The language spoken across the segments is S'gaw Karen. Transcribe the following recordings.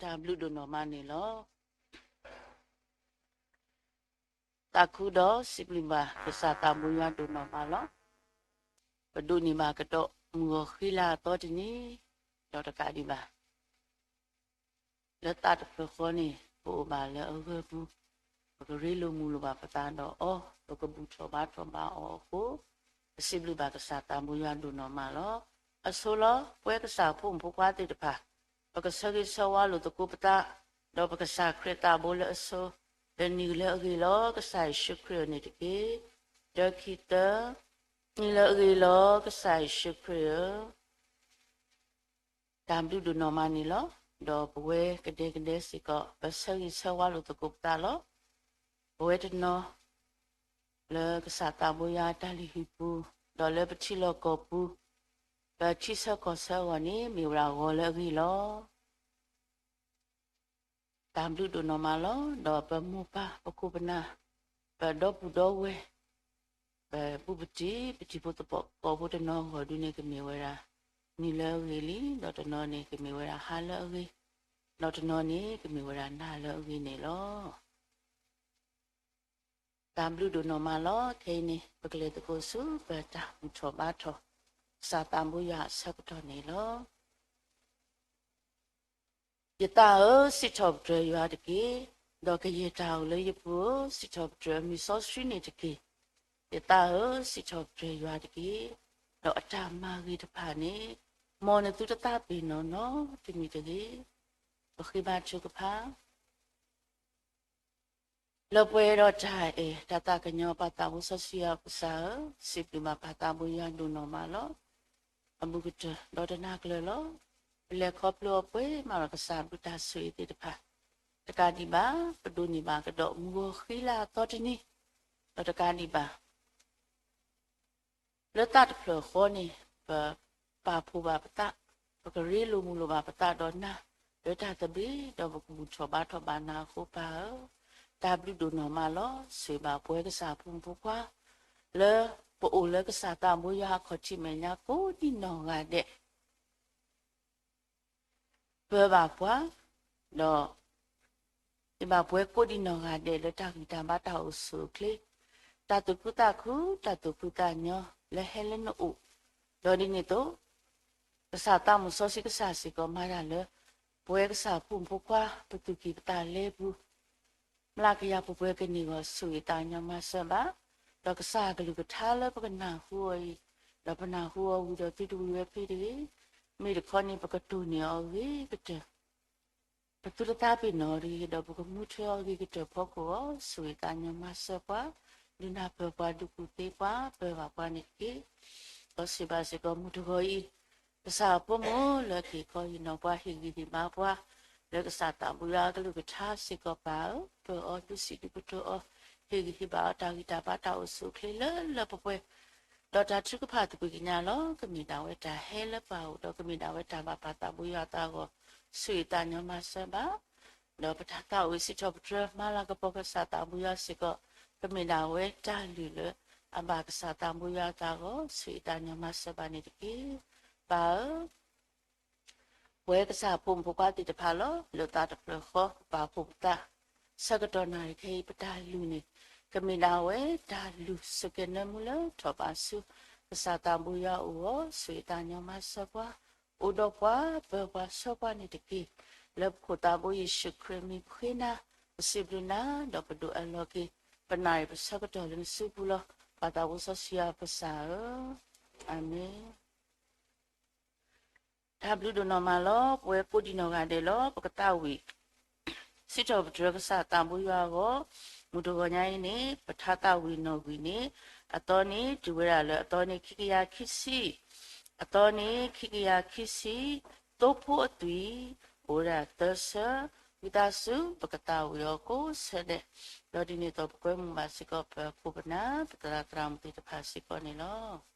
တၢ်ဘျုးဒိၣ်နီၢ်မးန့ၣ်လီၤ. သးခုဒီးစံးဘျုးဘၣ်ကစၢ်သးဘိယွၤဒိၣ်နီၢ်မးလီၤ. ပဒိးန့ၢ်ဘၣ်ကဒီးမုၢ်ဂီၤဃံလၤအသီတနံၤ, ဒီးတကးဒံးဘၣ် လၢသးတဖျၢၣ်ဃီန့ၣ် ပအိၣ်ဘၣ်လၢအဂၢၢ်ပူၤ, ပကရ့လိာ်မုာ်လိာ်ဘၣ်ပသးဒီးအီၤ, ပကဘူၣ်ထီၣ်ဘါထီၣ်ဘၣ်အီၤအဃိ, ပစံးဘျုးဘၣ်ကစၢ်သးဘိယွၤဒိၣ်နီၢ်မးလီၤ. အဆိလီၤ, ပဝဲကစၢ်ဖိမုၣ်ဖိခွါသ့ၣ်တဖၣ်, ပကဆၢဂ့ၤဆၢဝါလိာ်သကိးပသး, ဒီးပကစၢ်ခရံာ်သးဘိလၢအဆိ, တနံၤလၢအဂ့ၤလီၤ ကစၢ်ယ့ၣ်ၡူးခရံာ်န့ၣ်တက့ၢ်. တၢ ခံ သၢ, တနံၤလၢအဂ့ၤလီၤ ကစၢ်ယ့ၣ်ၡူးခရံာ်ဧၢ. တၢ်ဘျုးဒိၣ်နီၢ်မးန့ၣ်လီၤ. ဒီးပဝဲကဒဲကဒဲစ့ၢ်ကီး ပဆၢဂ့ၤဆၢဝါလိာ်သကိးပသးလီၤ. ပဝဲတနီၤ လၢကစၢ်သးဘိယွၤအတၢ်လုၢ်ဟံၣ်ပူၤ, ဒီးလၢပထံလီၢ်ကီၢ်ပူၤ, ပထံဆၢကီၢ်ဆၢအဂီၢ်န့ၣ် မ့ၢ်ဝဲဒၣ်ဂီၤလၢအဂ့ၤလီၤ. တၢ်ဘျုးဒိၣ်နီၢ်မးလီၤ. ဒီးပမိၢ်ပၢ်ပခိၣ်ပနၢ်, ပဒီပုၢ်ဒီဝဲၢ်, ပဘူးပတံၢ် ပတံၤဖိသကိးဖိတနီၤအဂီၢ်ဒုန့ၣ် ကမ့ၢ်ဝဲဒၣ် နံၤလၢအဂ့ၤလံ, ဒီးတနီၤန့ၣ် ကမ့ၢ်ဝဲဒၣ်ဟါလၢအဂ့ၤ, ဒီးတနီၤန့ၣ် ကမ့ၢ်ဝဲဒၣ်နၤလၢအဂ့ၤန့ၣ်လီၤ. တၢ်ဘျုးဒိၣ်နီၢ်မးလီၤ. ခဲအံၤန့ၣ် ပကလဲၤသကိးဆူ ပတၢ်ဘူၣ်ထီၣ်ဘါထီၣ် ကစၢ်သးဘိယွၤအဆၢကတီၢ်န့ၣ်လီၤ. ယသးဧၢ, စံးထီၣ်ပတြၢၤယွၤတက့ၢ်, ဒီးကယဲၢ်တၢ်အိၣ်လၢယပူၤဧၢ, စံးထီၣ်ပတြၢၤအမံၤစီဆှံန့ၣ်တက့ၢ်. ယသးဧၢ, စံးထီၣ်ပတြၢၤယွၤတက့ၢ်, ဒီးအတၢ်မၤဂ့ၤတဖၣ်န့ၣ် မ်နသုတသးပ့ၤနီၣ်နီတမံၤတဂ့ၤ. ပဃ့ဘါထုကဖၣ် လၢပှဲၤဒီးတၢ်အဲၣ်တၢ်သးကညီၤ ပၢ်သးဘိစီဆှံယွၤပကစၢ်ဧၢ, စံးဘျုးဘၣ်ပၢ်သးဘိယွၤဒိၣ်နီၢ်မးလီၤ. အဘူးကတၢၢ်ဒီးတနၤကျၢၤလီၤ. ပလဲၤခီဖျိအီၤပှဲၤမးဒီးကစၢ်အဘျုးတၢ်ဆိၣ်ဂ့ၤသ့ၣ်တဖၣ်, တကးဒံးဘၣ် ပဒိးန့ၢ်ဘၣ်ကဒီးမုၢ်ဂီၤဃံလၤအသီတနံၤ, ဒီးတကးဒံးဘၣ် လၢသးတဖျၢၣ်ဃီန့ၣ် ပပာ်ဖှိၣ်ဘၣ်ပသး, ပကရ့လိာ်မုာ်လိာ်ဘၣ်ပသးဒီးနၤ လၢတၢ်သဘျ့, ဒီးပကဘူၣ်ထီၣ်ဘါထီၣ်ဘၣ်နၤအဃိ ပၢ်ဧၢ, တၢ်ဘျုးဒိၣ်နီၢ်မးလီၤ. ဆိၣ်ဂ့ၤဘၣ်ပဝဲကစၢ်ဖိမုၣ်ဖိခွါ လၢပအိၣ်လၢကစၢ်သးဘိယွၤအခီၣ်ထံးမဲာ်ညါကိးဒံးနီၢ်ဂၤဒဲး ပၢၤဘၣ်ပှၤ, ဒီး ယဘၣ်ပှဲၤကိးဒံးနီၢ်ဂၤဒဲးလၢတၢ်ဂံၢ်တၢ်ဘါတၢ်အိၣ်ဆူၣ်အိၣ်ချ့, တၢ်သူၣ်ခုသးခု တၢ်သူၣ်ဖှံသးညီ လၢဟဲလၢနအိၣ်, ဒီးဒ်န့ၣ်အသိး ကစၢ်သးမုၣ်စီဆှံကစၢ်စ့ၢ်ကီးမၤတၢ်လၢ ပဝဲကစၢ်ဖိမုၣ်ဖိခွါ ပသူၣ်ကံၢ်ပသးလဲပူၤ မျးကယၤပှဲၤပှဲၤကန့ၢ်အဂီၢ် ဆိၣ်ဂ့ၤသးကညီၤမၤစၢၤဘၣ်, ဒီးကစၢ်အကလုၢ်ကထါလၢပကနၢ်ဟူအီၤအံၤ, ဒီးပနၢ်ဟူအီၤဝံၤဒီးသုတဝံၤဝဲဖဲတဂ့ၤ, မ့ၢ်တခီန့ၣ် ပကတိၢ်န့ၢ်အီၤအဂ့ၤကတၢၢ်, ပသုတသးပ့ၤနီၣ်တဂ့ၤ, ဒီးပကမူထွဲအီၤအဂ့ၤကတၢၢ်ဖီခိၣ်အဂီၢ် ဆိၣ်ဂ့ၤသးကညီၤမၤစၢၤပှၤ, ဒုးနၢ်ပၢၢ်ပှၤ ဒုးကူၣ်သ့ပှၤ ပၢၤဘၣ်ပှၤန့ၣ်တက့ၢ်. ဒီးစံးဘၣ်စ့ၢ်ကီးမုၢ်တဂီၤအံၤ ကစၢ်အဖိမုၣ်လၢက့ၤခီဟ့ၣ်နီၤပှၤ ဟ့ၣ်ဂံၢ်ဟ့ၣ်ဘါပှၤ လၢကစၢ်သးဘိယွၤအကလုၢ်ကထါစ့ၢ်ကီး ပၢ်ဧၢ, ပၢအီၤဒုးစံးဒုးကတိၤအီၤ, ဟ့ၣ်ဂံၢ်ဟ့ၣ်ဘါအီၤတၢ်ဂံၢ်တၢ်ဘါတၢ်အိၣ်ဆူၣ်အိၣ်ချ့လၢလၢပှဲၤပှဲၤ, ဒီးတၢ်ထုကဖၣ်သကွံာ်ကညးလီၤ. ကမ့ၢ်ဒၣ်ဝဲတၢ်ဟဲလၢပှၤအအိၣ် ဒီးကမ့ၢ်ဒၣ်ဝဲတၢ်ဘၣ်ပၢ်သးဘိယွၤအသးအဂီၢ် ဆိၣ်ဂ့ၤသးကညီၤမၤစၢၤဘၣ် ဒီးပတၢ်သးဝံၣ်စံးထီၣ်ပတြၢၤ မၤလၤကပီၤကစၢ်သးဘိယွၤစ့ၢ်ကီး ကမ့ၢ်ဒၣ်ဝဲတၢ်လုၢ်လၢအဘၣ်ကစၢ်သးဘိယွၤအသးအဂီၢ် ဆိၣ်ဂ့ၤသးကညီၤမၤစၢၤဘၣ်န့ၣ်တက့ၢ်. ပၢ်ဧၢ, ပဝဲကစၢ်ဖိမုၣ်ဖိခွါသ့ၣ်တဖၣ်လီၤ. လၢသးတဖျၢၣ်ဃီ ပပာ်ဖှိၣ်ပသး ဆၢကတီၢ်နၣ်ရံၣ်ခဲအံၤ ပတၢ်လုၢ်န့ၣ် ကမ့ၢ်ဒၣ်ဝဲတၢ်လုၢ်စူၢ်က့ၤနၢမူလၢထီၣ်ဘးဆူ ကစၢ်သးဘိယွၤအအိၣ်အဂီၢ် ဆိၣ်ဂ့ၤသးကညီၤမၤစၢၤပှၤ အိၣ်ဒီးပှၤ ပၢၤပှၤဆှၢပှၤန့ၣ်တက့ၢ်. လၢပခိၣ်သးဘိယ့ၣ်ၡူးခရံာ်မံၤပဃ့နၤ, ပစံးဘျုးနၤ ဒီးပဒိးအၢၣ်လီၤက့ၤ ပနၣ်ရံၣ်ပဆၢကတီၢ်လၢနစုပူၤလီၤ. ပၢ်သးဘိစီဆှံယွၤပကစၢ်ဧၢ, အၤမ့ၣ်. တၢ်ဘျုးဒိၣ်နီၢ်မးလီၤ. ပဝဲကိးဒံးနီၢ်ဂၤဒဲးလီၤ. ပကသးဝံၣ် စံးထီၣ်ပတြၢၤကစၢ်သးဘိယွၤအဂီၢ်, မုၢ်တဂီၤညါအံၤန့ၣ် ပထါသးဝံၣ်နီၣ်ဂံၢ်န့ၣ် အသီန့ၣ် တုၤဝဲဒၣ်လၢအသီန့ၣ်ခံကယၤခံဆံ, အသီန့ၣ်ခံကယၤခံဆံ, သိဖိအသွံၣ် အိၣ်ဝဲဒၣ်သၢဆၢ, ဝံသးစူၤ ပကသးဝံၣ်အီၤကိးဆၢဒဲး, ဒီးဒ်န့ၣ်အသိး ပကွဲမုာ်ဘၣ်စ့ၢ်ကီး ပခိၣ်ပနၢ် ပသရၣ်သရၣ်မုၣ်သ့ၣ်တဖၣ်စ့ၢ်ကီးန့ၣ်လီၤ.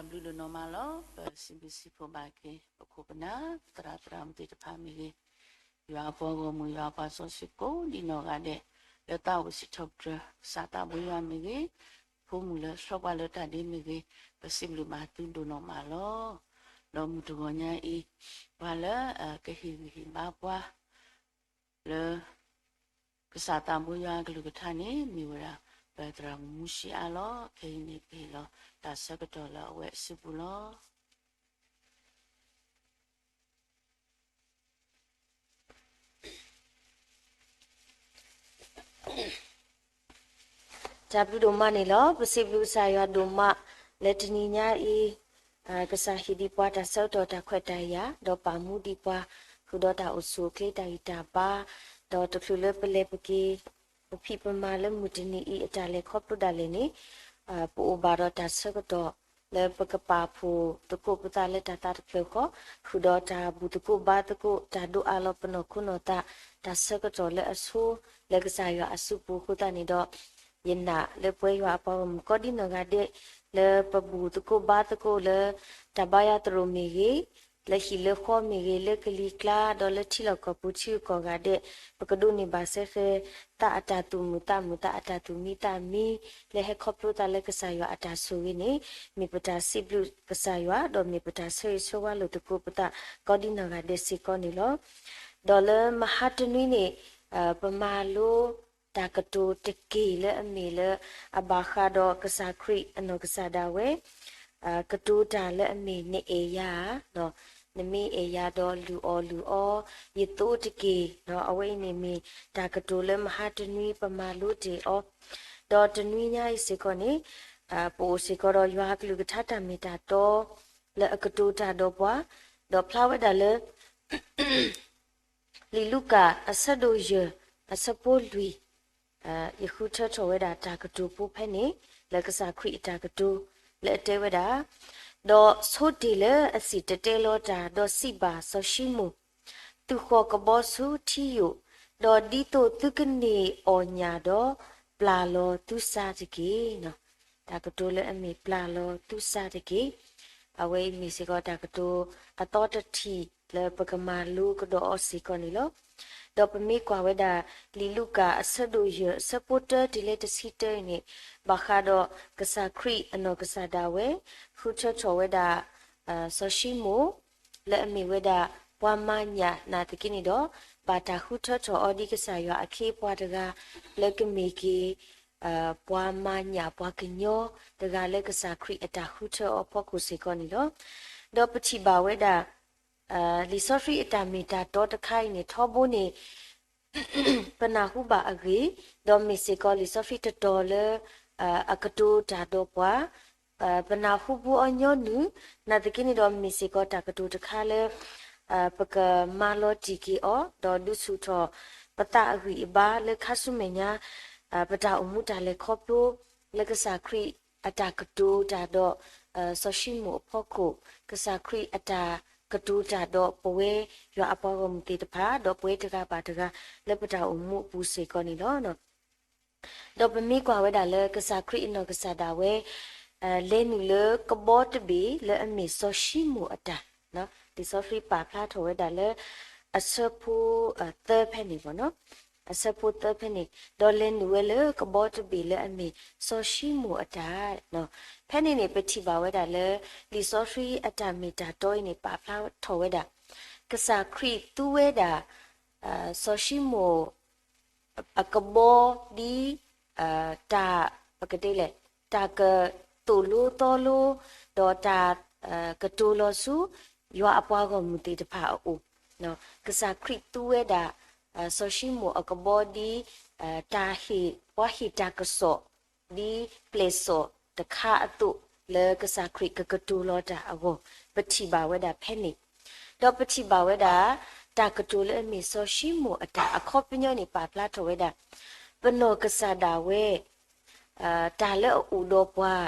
တၢ်ဘျုးဒိၣ်နီၢ်မးလီၤ. ပစံးဘျုးစံးဖှိၣ်ဘၣ်က့ၤ ပခိၣ်ပနၢ် သရၣ်သရၣ်မုၣ်သ့ၣ်တဖၣ်မ့ၢ်ဂ့ၤ, ယွၤအပှၤဂီၢ်မုၢ် ယွၤအပှၤစီဆှံကိးဒံနီၢ်ဂၤဒဲး လၢသးအိၣ်စံးထီၣ်ပတြၢၤ ကစၢ်သးဘိယွၤမ့ၢ်ဂ့ၤ, ဖိမုၣ်လၢဆှၢပှၤလၢတၢ်ဒ့မ့ၢ်ဂ့ၤ, ပစံးဘျုးဘၣ်သုဒိၣ်နီၢ်မးလီၤ. ဒီးမုၢ်တဂီၤညါအံၤ ပှၤလၢအကဟ့ၣ်ဂံၢ်ဟ့ၣ်ဘါပှၤ လၢ ကစၢ်သးဘိယွၤအကလုၢ်ကထါန့ၣ် မ့ၢ်ဝဲဒၣ် ပသရၣ်မုၣ်မူၡ့အါလီၤ. ခဲအံၤန့ၣ် ပဟ့ၣ်လီၤတၢ်ဆၢကတီၢ်လၢအဝဲအစုပူၤလီၤ. တၢ်ဘျုးဒိၣ်မးန့ၣ်လီၤ. ပစံးဘျုးကစၢ်ယွၤဒိၣ်မး လၢတနံၤညါအံၤ ကစၢ်ဟ့ၣ်ဒံးပှၤတၢ်ဆၢကတီၢ်တၢ်ခွဲးတၢ်ယာ် ဒီးပာ်မူဒံးပှၤ ဃုာ်ဒီးတၢ်အိၣ်ဆူၣ်အိၣ်ချ့တၢ်ဂံၢ်တၢ်ဘါ, ဒီးတချုးလၢပလဲၤပက့ၤ ပဖံးပမၤလၢမုၢ်တနံၤအံၤအတၢ်လဲၤခီဖျိဒၣ်လဲာ်န့ၣ် ပအိၣ်ဘၣ်ဒီးတၢ်ဆၢကတီၢ် လၢပကပာ်ဖှိၣ်သကိးပသးလၢတၢ်သးတဖျၢၣ်ဃီ, ဃုာ်ဒီးတၢ်ဘူၣ်သကိးဘါသကိး တၢ်ဒိးအးလီၤပနီၢ်ခိနီၢ်သး တၢ်ဆၢကတီၢ်လၢအဆိ လၢကစၢ်ယွၤအစုပူၤအဃိသတးန့ၣ်ဒီး ယနာ်လၢပဝဲယွၤအပှၤဂီၢ်မုၢ်ကိးဒံနီၢ်ဂၤဒဲး လၢပဘူၣ်သကိးဘါသကိးလၢ တၢ်ဘါယွၤသရိာ်မ့ၢ်ဂ့ၤ, လၢဟံၣ်လၢဃီမ့ၢ်ဂ့ၤ, လၢကလံၤကျါ ဒီးလၢထံလီၢ်ကီၢ်ပူၤထံဂုၤကီၢ်ဂၤဒဲး ပကဒိးန့ၢ်ဘၣ်စ့ၢ်ကီး သးအတၢ်သူၣ်မုာ်သးမုာ် သးအတၢ်သူၣ်မံသးမံ လၢဟဲခီဖျိသးလၢကစၢ်ယွၤအတၢ်ဆိၣ်ဂ့ၤန့ၣ် မ့ၢ်ပတၢ်စံးဘျုးကစၢ်ယွၤ ဒီးမ့ၢ်ပတၢ်ဆၢဂ့ၤဆၢဝါလိာ်သကိးပသး ကိးဒံနီၢ်ဂၤဒဲးစ့ၢ်ကီးန့ၣ်လီၤ. ဒီးလၢမဟါတနွံန့ၣ် ပမၤလိ တၢ်ကတိၤတက့ၢ်လၢအမ့ၢ်လၢ အဘၣ်ဃးဒီးကစၢ်ခရံာ်အနီၢ်ကစၢ်ဒၣ်ဝဲ ကတိၤတၢ်လၢအမ့ၢ်နအဲၣ်ယၤဧါ, နမ့ၢ်အဲၣ်ယၤဒီးလုၢ်အီၣ်လုၢ်အီ ယသိတက့ၢ်. အဝဲအံၤန့ၣ်မ့ၢ်တၢ်ကတိၤလၢမဟါတနွံပမၤလိတ့ၢ်အီၤ, ဒီးတနွံညါအံၤစ့ၢ်ကီးန့ၣ် ပအိၣ်စ့ၢ်ကီးဒီးယွၤအကလုၢ်ကထါတၢ်မ့ၢ်တၢ်တီ လၢအကတိၤတၢ်ဒီးပှၤ, ဒီးဖျါဝဲဒၣ်လၢ လံာ်လူၤကၣ် အဆၢဒိၣ်ယဲၢ် အဆၢဖိလွံၢ်, ယဃုထၢထီၣ်ဝဲဒၣ်တၢ်ကတိၤဖိဖဲန့ၣ် လၢကစၢ်ခရံာ်အတၢ်ကတိၤ လၢအတဲဝဲဒၣ်, ဒီးဆိတ့ၢ်လၢအစံၣ်တဲၤတဲလီၤတၢ် ဒီးစံးဘၣ်စီၤၡံမိၣ်, သုးဃီၤကဘီဆူထံယိာ်, ဒီးဒ်သိးသုကန့ၢ်အီၣ်ညၣ်ဒီး ပျၢ်လီၤသုစၢ်တက့ၢ်. တၢ်ကတိၤလၢအမ့ၢ်ပျၢ်လီၤသုစၢ်တက့ၢ်. အဝဲအံၤမ့ၢ်စ့ၢ်ကီးတၢ်ကတိၤအသီတထံၣ်လၢပကမၤလိကဒီးအီၤစ့ၢ်ကီးန့ၣ်လီၤ. ဒီးပမ့ၢ်ကွၢ်ဝဲဒၣ် လံာ်လူၤကၣ်အဆၢဒိၣ်ယဲၢ် အဆၢဖိတၢတုၤလၢတဆံတၢအံၤန့ၣ် ဘၣ်ဃးဒီးကစၢ်ခရံာ်အနီၢ်ကစၢ်ဒၣ်ဝဲ ဃုထၢထီၣ်ဝဲဒၣ် စီၤၡံမိၣ် လၢအမ့ၢ်ဝဲဒၣ် ပှၤမၤညၣ်နာ်သက့န့ၣ်ဒီး ဘၣ်တၢ်ဃုထၢထီၣ်အီၤဒ်ကစၢ်ယွၤအခ့အပှၤတဂၤ လၢကမ့ၢ်က့ၤ ပှၤမၤညၣ်ပှၤကညီတဂၤလၢကစၢ်ခရံာ်အတၢ်ဃုထၢအီၤဖီခိၣ်စ့ၢ်ကီးန့ၣ်လီၤ. ဒီးပထံၣ်ဘၣ်ဝဲဒၣ် လံာ်စီဆှံအတၢ်မ့ၢ်တၢ်တီတခါအံၤန့ၣ် ထီဘိန့ၣ် ပနၢ်ဟူဘၣ်အဂ့ၢ်, ဒီးမ့ၢ်စ့ၢ်ကီးလံာ်စီဆှံတတီၤလၢ အကတိၤတၢ်ဒီးပှၤ, ပနၢ်ဟူဘူးအီၤညီနုၢ်, နာ်သက့န့ၣ်ဒီးမ့ၢ်စ့ၢ်ကီးတၢ်ကတိၤတခါလၢ ပကမၤလီၤတံၢ်က့ၤအီၤ, ဒီးဒုးဆူၣ်ထီၣ်ပသးအဂံၢ်အဘါလၢခါဆူမဲာ်ညါ ပတၢ်အိၣ်မူတၢ်လဲၤခီဖျိ လၢကစၢ်ခရံာ်အတၢ်ကတိၤတၢ်ဒီး စီၤၡံမိၣ်အဖီခိၣ်, ကစၢ်ခရံာ်အတၢ်ကတိၤတၢ်ဒီးပဝဲယွၤအပှၤဂီၢ်မုၢ်သ့ၣ်တဖၣ် ဒီးပဝဲတဂၤဘၣ်တဂၤ လၢပတၢ်အိၣ်မူအပူၤစ့ၢ်ကီးန့ၣ်လီၤ. ဒီးပမ့ၢ်ကွၢ်ဝဲဒၣ်လၢကစၢ်ခရံာ်အနီၢ်ကစၢ်ဒၣ်ဝဲ လဲၤနုာ်လၢကဘီတဘ့ၣ်လၢအမ့ၢ်စီၤၡံမိၣ်အတၢ်, လံာ်စီဆှံပာ်ဖျါထီၣ်ဝဲဒၣ်လၢ အဆၢဖိသၢဖဲန့ၣ်, အဆၢဖိသၢဖဲန့ၣ်, ဒီးလဲၤနုာ်ဝဲလၢကဘီတဘ့ၣ်လၢအမ့ၢ်စီၤၡံမိၣ်အတၢ်, ဖဲန့ၣ်န့ၣ် ပထံၣ်ဘၣ်ဝဲဒၣ်လၢ လံာ်စီဆှံအတၢ်မ့ၢ်တၢ်တီအံၤန့ၣ် ပာ်ဖျါထီၣ်ဝဲဒၣ် ကစၢ်ခရံာ်သူဝဲဒၣ် စီၤၡံမိၣ် အကဘီဒ် တၢ် ပကတဲလဲၣ် တၢ်ကသိၣ်လိသီလိ ဒီးတၢ်ကတိၤလီၤဆူ ယွၤအပှၤဂီၢ်မုၢ်သ့ၣ်တဖၣ်အအိၣ်, ကစၢ်ခရံာ်သူဝဲဒၣ် စီၤၡံမိၣ်အကဘီဒ် တၢ်ဟ့ၣ် ပှၤဟ့ၣ်တၢ်ကစီၣ် ဒ်ပျဲၢ်စီၣ်တခါအသိး လၢကစၢ်ခရံာ်ကကတိၤလီၤတၢ်အဂီၢ် ပထံၣ်ဘၣ်ဝဲဒၣ်ဖဲန့ၣ်, ဒီးပထံၣ်ဘၣ်ဝဲဒၣ် တၢ်ကတိၤလၢအမ့ၢ်စီၤၡံမိၣ်အတၢ်အခီပညီန့ၣ် ပာ်ဖျါထီၣ်ဝဲဒၣ် ပနီၢ်ကစၢ်ဒၣ်ဝဲ တၢ်လၢအအိၣ်ဒီးပှၤ,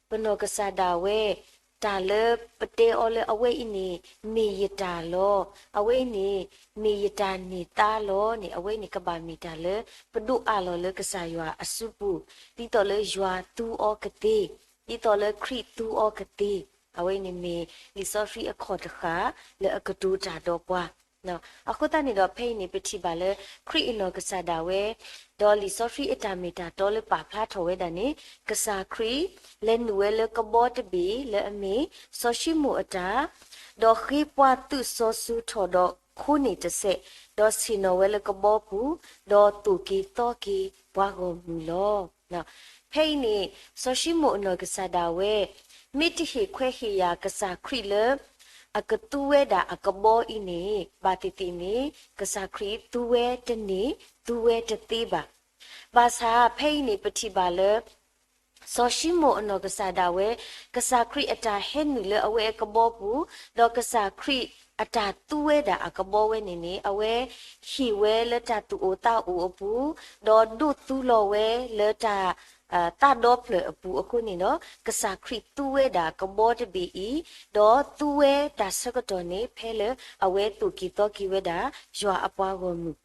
ပနီၢ်ကစၢ်ဒၣ်ဝဲ တၢ်လၢပတဲအီၤလၢအဝဲအံၤန့ၣ် မ့ၢ်ယတၢ်လီၤ. အဝဲအံၤန့ၣ် မ့ၢ်ယတၢ်န့ၢ်သါလီၤန့ၣ် အဝဲအံၤန့ၣ် ကဘၣ်မ့ၢ်တၢ်လၢ ပဒိးအးလီၤလၢကစၢ်ယွၤအစုပူၤ, ဒ်သိးလၢယွၤသူအီၤကသ့, ဒ်သိးလၢခရံာ်သူအီၤကသ့, အဝဲအံၤန့ၣ်မ့ၢ်လံာ်စီဆှံအခီၣ်တဃာ်လၢအကတိၤတၢ်ဒီးပှၤ အဃိသတးန့ၣ်ဒီး ဖဲအံၤန့ၣ် ပထံၣ်ဘၣ်လၢ ခရံာ်အနီၢ်ကစၢ်ဒၣ်ဝဲ ဒီးလံာ်စီဆှံအတၢ်မ့ၢ်တၢ်တီလၢပာ်ဖျါထီၣ်ဝဲဒၣ်န့ၣ် ကစၢ်ခရံာ်လဲၤနုာ်ဝဲလၢကဘီတဘ့ၣ်လၢအမ့ၢ်စီၤၡံမိၣ်အတၢ် ဒီးဃ့ပှၤသုးစီဆှံထီၣ်ဒီးခိန့ၢ်တစဲး, ဒီးဆ့ၣ်နီၤဝဲလၢကဘီပူၤ, ဒီးသိၣ်က့ၤသီက့ၤပှၤဂီၢ်မုၢ်လီၤ. ဖဲအံၤန့ၣ် စီၤၡံမိၣ်အနီၢ်ကစၢ်ဒၣ်ဝဲ မ့ၢ်တဟ့ၣ်ခွဲးဟ့ၣ်ယာ်ကစၢ်ခရံာ်လၢ အကသူဝဲဒၣ်အကဘီအံၤန့ၣ် ဘၣ်သ့ၣ်သ့ၣ်န့ၣ် ကစၢ်ခရံာ်သူဝဲတန့ၢ် သူဝဲတသ့ဘၣ်. ဘၣ်ဆၣ်ဖဲအံၤန့ၣ် ပထံၣ်ဘၣ်လၢ စီၤၡံမိၣ်အနီၢ်ကစၢ်ဒၣ်ဝဲ ကစၢ်ခရံာ်အတၢ်ဟဲနုာ်လၢအဝဲအကဘီပူၤ, ဒီးကစၢ်ခရံာ်အတၢ်သူဝဲဒၣ်အကဘီဝဲန့ၣ်န့ၣ် အဝဲဟ့ၣ်ဝဲလၢတၢ်သူၣ်အိၣ်သးအိၣ်အပူၤ, ဒီးဒိးသူလီၤဝဲလၢတၢ် သးဒီဖျၢၣ်အပူၤအဃိန့ၣ်ဒီး ကစၢ်ခရံာ်သူဝဲဒၣ်ကဘီတဘ့ၣ်အံၤ, ဒီးသူဝဲတၢ်ဆၢကတီၢ်န့ၣ် ဖဲလၢအဝဲသိၣ်က့ၤသီက့ၤဝဲဒၣ် ယွၤအပှၤဂီၢ်မုၢ်.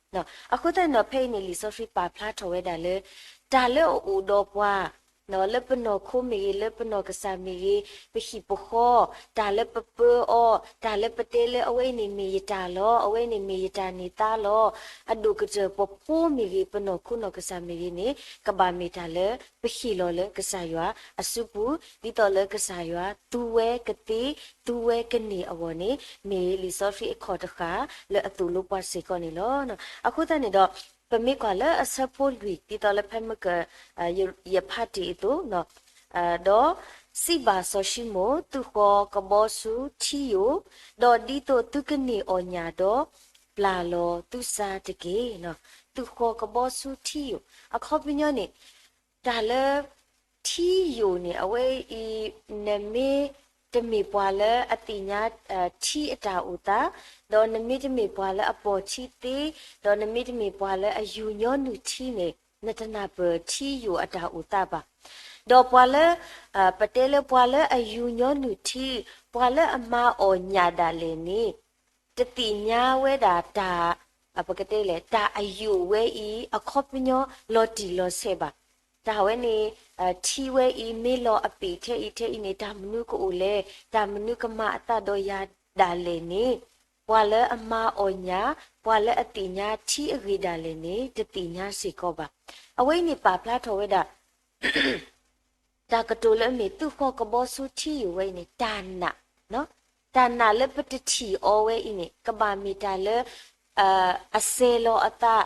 အဃိသတးန့ၣ်ဒီး ဖဲအံၤန့ၣ် လံာ်စီဆှံပာ်ဖျါထီၣ်ဝဲဒၣ်လၢ တၢ်လၢအအိၣ်ဒီးပှၤ လၢပနီၢ်ခိမ့ၢ်ဂ့ၤ, လၢပနီၢ်ကစၢ်မ့ၢ်ဂ့ၤ, ပဟံၣ်ပဃီ, တၢ်လၢပပၢအီၤ, တၢ်လၢပတဲလၢအဝဲအံၤန့ၣ်မ့ၢ်ယတၢ်လီၤ, အဝဲန့ၣ်မ့ၢ်ယတၢ်န့ၢ်သါလီၤ, အဒိၣ်ကတၢၢ်ပဖိမ့ၢ်ဂ့ၤ, ပနီၢ်ခိနီၢ်ကစၢ်မ့ၢ်ဂ့ၤန့ၣ် ကဘၣ်မ့ၢ်တၢ်လၢပဟ့ၣ်လီၤလၢကစၢ်ယွၤအစုပူၤ, ဒ်သိးလၢကစၢ်ယွၤသူဝဲကသ့, သူဝဲကန့ၢ်အဂီၢ်န့ၣ် မ့ၢ်လံာ်စီဆှံအခီၣ်တဃာ်လၢအသိၣ်လိပှၤစ့ၢ်ကီးန့ၣ်လီၤ. အဃိသတးန့ၣ်ဒီး ပမ့ၢ်ကွၢ်လၢအဆၢဖိလွံၢ် ဒ်သိးလၢဖဲမုၢ်က ယဖးတ့ၢ်အသိး, ဒီးစံးဘၣ်စီၤၡံမိၣ်, သုးဃီၤကဘီဆူထံယိာ်, ဒီးဒ်သိးသုကန့ၢ်အီၣ်ညၣ်ဒီး ပျၢ်လီၤသုစါတက့ၢ်. သုးဃီၤကဘီဆူထံယိာ်, အခီပညီန့ၣ် တၢ်လၢ ထံယိာ်န့ၣ် အဝဲအံၤ နမ့ၢ်တမ့ၢ်ပှၤလၢအသ့ၣ်ညါ ထံအတၢ်အိၣ်သး, ဒီးနမ့ၢ်တမ့ၢ်ပှၤလၢအပိာ်ထံသ့, ဒီးနမ့ၢ်တမ့ၢ်ပှၤလၢအယူၢ်ညီနုၢ်ထံန့ၣ် နတနၢ်ပၢၢ်ထံယိာ်အတၢ်အိၣ်သးဘၣ်. ဒီးပှၤလၢ ပတဲလၢပှၤလၢအယူၢ်ညီနုၢ်ထံ, ပှၤလၢအမၤအီၣ်ညၣ်ဒၣ်လဲာ်န့ၣ် တသ့ၣ်ညါဝဲဒၣ်တၢ် ပကတဲလဲၣ် တၢ်အယိာ်ဝဲအံၤ အခီပညီလီၤတံၢ်လီၤဆဲးဘၣ်. တၢ်ဝဲန့ၣ် ထံဝဲအံၤ မ့ၢ်လီၤအပ့ၢ်ထဲအံၤထဲအံၤန့ၣ် တၢ်မနုၤကအိၣ်လဲၣ်, တၢ်မနုၤကမၤအသးဒီးယၤဒၣ်လဲာ်န့ၣ် ပှၤလၢအမၤအီၣ်ညၣ်, ပှၤလၢအသ့ၣ်ညါထံအဂ့ၢ်ဒၣ်လဲာ်န့ၣ် တသ့ၣ်ညါစ့ၢ်ကီးဘၣ်. အဝဲအံၤန့ၣ်ပာ်ဖျါထီၣ်ဝဲဒၣ် တၢ်ကတိၤလၢအမ့ၢ်သုးဃီကဘီဆူထံယိာ်ဝဲအံၤန့ၣ် တၢ်နာ်, တၢ်နာ်လၢပတထံၣ်အီၤဝဲအံၤန့ၣ် ကဘၣ်မ့ၢ်တၢ်လၢ အစဲၤလီၤအသး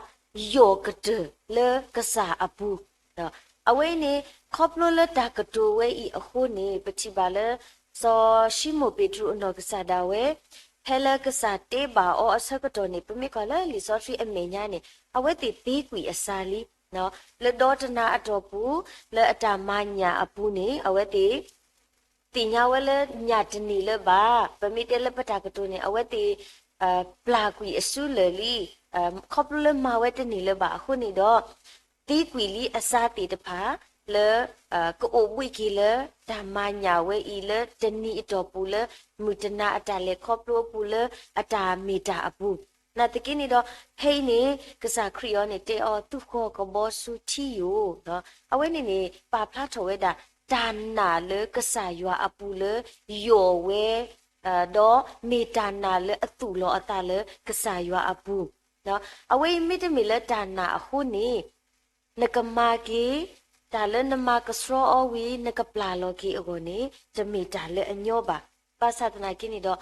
ယိာ်ကတၢၢ်လၢကစၢ်အပူၤ. အဝဲအံၤန့ၣ် ခီဖျိလၢတၢ်ကတိၤဝဲအံၤအဃိန့ၣ် ပထံၣ်ဘၣ်လၢ စီၤၡံမိၣ်ပ့းတရူးအနီၢ်ကစၢ်ဒၣ်ဝဲ ဖဲလၢကစၢ်တဲဘၣ်အီၤအဆၢကတီၢ်န့ၣ် ပမ့ၢ်ကွၢ်လၢလံာ်စီဆှံအမဲာ်ညါန့ၣ် အဝဲသ့ၣ်သ့ကွံာ်အစါလံ လၢဒီတနၤအတီၢ်ပူၤ လၢအတၢ်မၤညၣ်အပူၤန့ၣ် အဝဲသ့ၣ် သ့ၣ်ညါဝဲလၢညၣ်တန့ၢ်လၢၤဘၣ်. ပမ့ၢ်တဲလၢပတၢ်ကတိၤန့ၣ် အဝဲသ့ၣ် ပျၢ်ကွံာ်အစုလၢာ်လံ. ခီဖျိလၢမၤဝဲတန့ၢ်လၢၤဘၣ်အဃိန့ၣ်ဒီး သ့ကွံာ်လံအစါသ့ၣ်တဖၣ် လၢ ကအိၣ်ဘှံးက့ၤလၢတၢ်မၤညၣ်ဝဲအံၤလၢတနံၤအတီၢ်ပူၤလၢ မုၢ်တနၤအတၢ်လဲၤခီဖျိအပူၤလၢအတၢ်မ့ၢ်တၢ်အပူၤ နာ်သက့န့ၣ်ဒီး ဖဲအံၤန့ၣ် ကစၢ်ခရံာ်အီၤန့ၣ် တဲအီၤ သုးဃီၤကဘီဆူထံယိာ်, အဝဲန့ၣ်န့ၣ် ပာ်ဖျါထီၣ်ဝဲဒၣ် တၢ်နာ်လၢကစၢ်ယွၤအပူၤလၢ ယိာ်ဝဲ ဒီးမ့ၢ်တၢ်နာ်လၢအသူၣ်လီၤအသးလၢကစၢ်ယွၤအပူၤ, အဝဲအံၤမ့တမ့ၢ်လၢတၢ်နာ်အဃိန့ၣ် နကမၤက့ၤ တၢ်လၢနမၤကဆှီအီၤဝံၤ နကပျၢ်လီၤက့ၤအဂီၢ်န့ၣ် တမ့ၢ်တၢ်လၢအညီဘၣ်. ဘၣ်ဆၣ်သနာ်က့န့ၣ်ဒီး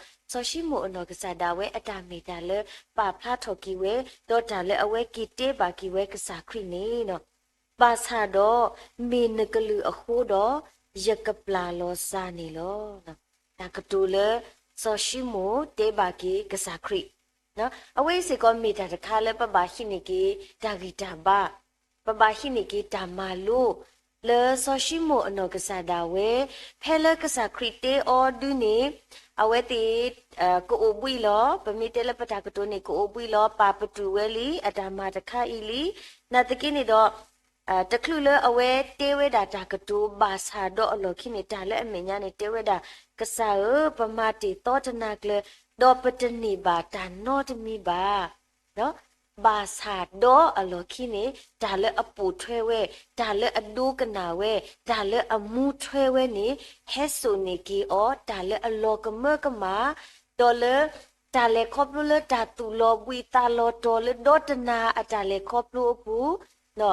စီၤၡံမိၣ်အနီၢ်ကစၢ်ဒၣ်ဝဲအတၢ်မ့ၢ်တၢ်လၢပာ်ဖျါထီၣ်က့ၤဝဲ ဒီးတၢ်လၢအဝဲက့ၤတဲဘၣ်က့ၤဝဲကစၢ်ခရံာ်န့ၣ် ဘၣ်ဆၣ်ဒီး မ့ၢ်နကလုၢ်အဃိဒီး ယကပျၢ်လီၤစၢ်န့ၣ်လီၤ. တၢ်ကတိၤလၢ စီၤၡံမိၣ်တဲဘၣ်က့ၤကစၢ်ခရံာ် အဝဲအံၤစ့ၢ်ကီးမ့ၢ်တၢ်တခါလၢပဘၣ်ဟံးန့ၢ်က့ၤတၢ်ဂံၢ်တၢ်ဘါ, ပဘၣ်ဟံးန့ၢ်က့ၤတၢ်မၤလိ လၢစီၤၡံမိၣ်အနီၢ်ကစၢ်ဒၣ်ဝဲ ဖဲလၢကစၢ်ခရံာ်တဲအီၤဒုန့ၣ် အဝဲသ့ၣ် ကအိၣ်ဘှံးလီၤ. ပမ့ၢ်တဲလၢပတၢ်ကတိၤန့ၣ် ကအိၣ်ဘှံးလီၤ ပာ်ပတုာ်ဝဲလံ အတၢ်မၤတခါအံၤလံ. နာ်သက့န့ၣ်ဒီး တချုးလၢအဝဲတဲဝဲဒၣ်တၢ်ကတိၤဘၣ်ဆၣ်ဒီးအလီၢ်ခံန့ၣ် တၢ်လၢအမဲာ်ညါန့ၣ် တဲဝဲဒၣ် ကစၢ်ဧၢ, ပမၤတ့ၢ်သီတနၤကျၢၤ ဒီးပတန့ၢ်ဘၣ်တၢ်နီတမံၤဘၣ်. ဒီး ဘၣ်ဆၣ်ဒီးအလီၢ်ခံန့ၣ် တၢ်လၢအပိာ်ထွဲဝဲ, တၢ်လၢအဒိကနၣ်ဝဲ, တၢ်လၢအမူထွဲဝဲန့ၣ် ဟဲစိာ်န့ၢ်က့ၤအီၤ တၢ်လၢအလီၤကမၢကမၣ်, ဒီးလၢ တၢ်လဲၤခီဖျိလၢတၢ်သူၣ်လီၤဘှံးသးလီၤတီၤလၢဒီတနၤအတၢ်လဲၤခီဖျိအပူၤ,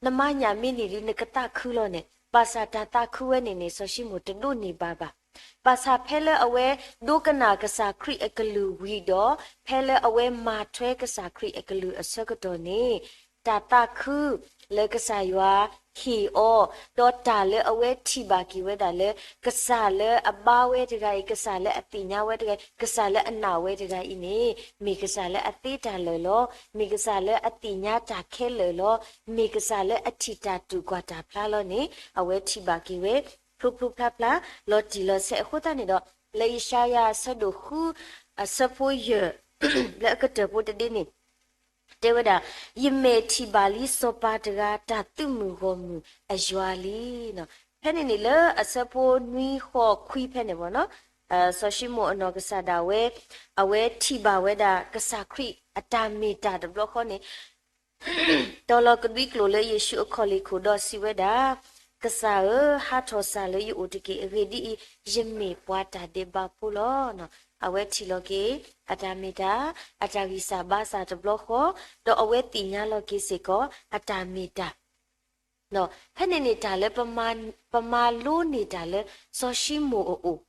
နမၤညၣ်မ့ၢ်န့ၢ်ဒုး နကသးခုလီၤန့ၣ်, ဘၣ်ဆၣ်တၢ်သးခုဝဲန့ၣ်န့ၣ် စီၤၡံမိၣ်တဒိးန့ၢ်ဘၣ်ဘၣ်. ဘၣ်ဆၣ်ဖဲလၢအဝဲဒိကနၣ်ကစၢ်ခရံာ်အကလုၢ်ဝံၤဒီး ဖဲလၢအဝဲမၤထွဲကစၢ်ခရံာ်အကလုၢ်အဆၢကတီၢ်န့ၣ်, တၢ်သးခုလၢကစၢ်ယွၤဟ့ၣ်အီၤ, ဒီးတၢ်လၢအဝဲထံၣ်ဘၣ်က့ၤဝဲဒၣ်လၢ ကစၢ်လၢအဘါဝဲတဂၤအံၤ, ကစၢ်လၢအသ့ၣ်ညါဝဲတဂၤအံၤ, ကစၢ်လၢအနာ်ဝဲတဂၤအံၤန့ၣ် မ့ၢ်ကစၢ်လၢအသ့တၢ်လၢာ်လီၤ. မ့ၢ်ကစၢ်လၢအသ့ၣ်ညါတၢ်ခဲလၢာ်လီၤ. မ့ၢ်ကစၢ်လၢအထံၣ်တၢ်တူၢ်ကွၢ်တၢ်ဖျါလီၤန့ၣ် အဝဲထံၣ်ဘၣ်က့ၤဝဲ ဖျိဖျိဖျါဖျါ လီၤတံၢ်လီၤဆဲးအဃိသတးန့ၣ်ဒီး လၢယၡါယၤအဆၢဒိၣ်ဃု အဆၢဖိယဲၢ် လၢအကတၢၢ်ဖိတဒ့န့ၣ် တဲဝဲဒၣ်, ယမဲာ်ထံၣ်ဘၣ်လံစီၤပၤတဂၤ တၢ်သုးမုၢ်ဂီၢ်မုၢ်အယွၤလံ. ဖဲန့ၣ်န့ၣ်လၢအဆၢဖိနွံဃိးခွံဖဲန့ၣ်ဘၣ်နီၤ, စီၤၡံမိၣ်အနီၢ်ကစၢ်ဒၣ်ဝဲ အဝဲထံၣ်ဘၣ်ဝဲဒၣ်ကစၢ်ခရံာ်အတၢ်မ့ၢ်တၢ်တဘျီဃီန့ၣ် တီၤလီၤကဒွံကျိာ်လၢယ့ၣ်ၡူးအခီၣ်လ့ၣ်ခိၣ်ဒီးစံးဝဲဒၣ်, ကစၢ်ဧၢ, ဟးထီၣ်စၢ်လၢယအိၣ်တက့ၢ်. အဂ့ၢ်ဒ်အံၤ, ယမ့ၢ်ပှၤတၢ်ဒဲးဘးဖိလီၤ. အဝဲထံၣ်လီၤက့ၤ အတၢ်မ့ၢ်တၢ်, အတၢ်ဂံၢ်စၢ်ဘါစၢ်တဘျီဃီ, ဒီးအဝဲသ့ၣ်ညါလီၤက့ၤစ့ၢ်ကီး အတၢ်မ့ၢ်တၢ် ဖဲန့ၣ်န့ၣ် တၢ်လၢပမၤလိန့ၢ်တၢ်လၢစီၤၡံမိၣ်အအိၣ်,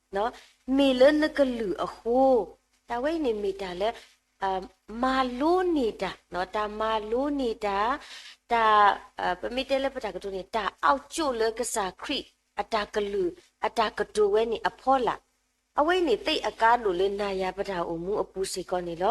မ့ၢ်လၢနကလုၢ်အဃိ, တၢ်ဝဲအံၤန့ၣ်မ့ၢ်တၢ်လၢ မၤလိန့ၢ်တၢ်, တၢ်မၤလိန့ၢ်တၢ်, တၢ် ပမ့ၢ်တဲလၢပတၢ်ကတိၤန့ၣ် တၢ်အီၣ်ကၠိၣ်လၢကစၢ်ခရံာ်အတၢ်ကလုၢ် အတၢ်ကတိၤဝဲန့ၣ်အဖီလာ်, အဝဲအံၤန့ၣ် သ့ၣ်အကါဒိၣ်လၢနၤယၤပတၢ်အိၣ်မူအပူၤစ့ၢ်ကီးန့ၣ်လီ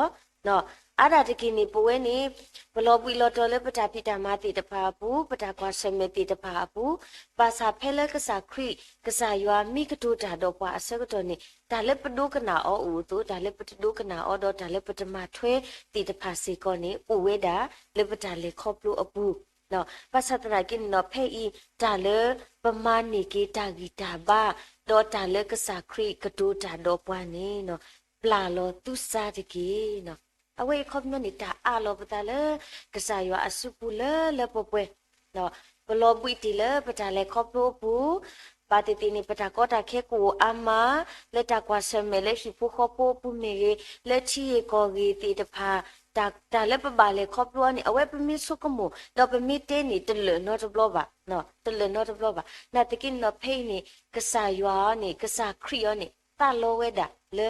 ၤ. အါဒၣ်တက့ၢ်န့ၣ် ပဝဲန့ၣ် ပလီၤဘှံးလီၤတီၤလၢပတၢ်ဖံးတၢ်မၤသ့ၣ်တဖၣ်အပူၤ, ပတၢ်ကွၢ်ဆၢၣ်မဲာ်သ့ၣ်တဖၣ်အပူၤ, ဘၣ်ဆၣ်ဖဲလၢကစၢ်ခရံာ် ကစၢ်ယွၤမ့ၢ်ကတိၤတၢ်ဒီးပှၤအဆၢကတီၢ်န့ၣ် တၢ်လၢပဒိကနၣ်အီၤအိၣ်အသိး တၢ်လၢပတဒိကနၣ်အီၤဒီးတၢ်လၢပတမၤထွဲသ့ၣ်တဖၣ်စ့ၢ်ကီးန့ၣ် အိၣ်ဝဲဒၣ်လၢပတၢ်လဲၤခီဖျိအပူၤ ဘၣ်ဆၣ်သနာ်က့န့ၣ်ဒီး ဖဲအံၤ တၢ်လၢပမၤန့ၢ်က့ၤတၢ်ဂံၢ်တၢ်ဘါ, ဒီးတၢ်လၢကစၢ်ခရံာ်ကတိၤတၢ်ဒီးပှၤန့ၣ် ပျၢ်လီၤသူစါတက့ၢ်. အဝဲအံၤခီပညီန့ၣ် တၢ်အးလီၤပသးလၢ ကစၢ်ယွၤအစုပူၤလၢလၢပှဲၤပှဲၤ ပလီၤဘှံးတ့ၢ်လၢပတၢ်လဲၤခီဖျိအပူၤ, ဘၣ်သ့ၣ်သ့ၣ်န့ၣ် ပတၢ်ကီတၢ်ခဲကအိၣ်အါမး, လၢတၢ်ကွၢ်ဆၢၣ်မဲာ်လၢဟံၣ်ဖိဃီဖိအပူၤမ့ၢ်ဂ့ၤ, လၢထံဂ့ၢ်ကီၢ်ဂ့ၢ်သ့ၣ်တဖၣ်, တၢ်လၢပဘၣ်လဲၤခီဖျိအီၤန့ၣ် အဝဲပမ့ၢ်ဆိကမိၣ် ဒီးပမ့ၢ်တဲန့ၣ် တလၢာ်နီတဘျီဘၣ်, တလၢာ်နီတဘျီဘၣ်. နာ်သက့န့ၣ်ဒီး ဖဲအံၤန့ၣ် ကစၢ်ယွၤအီၤန့ၣ် ကစၢ်ခရံာ်အီၤန့ၣ် သးလီဝဲဒၣ်လၢ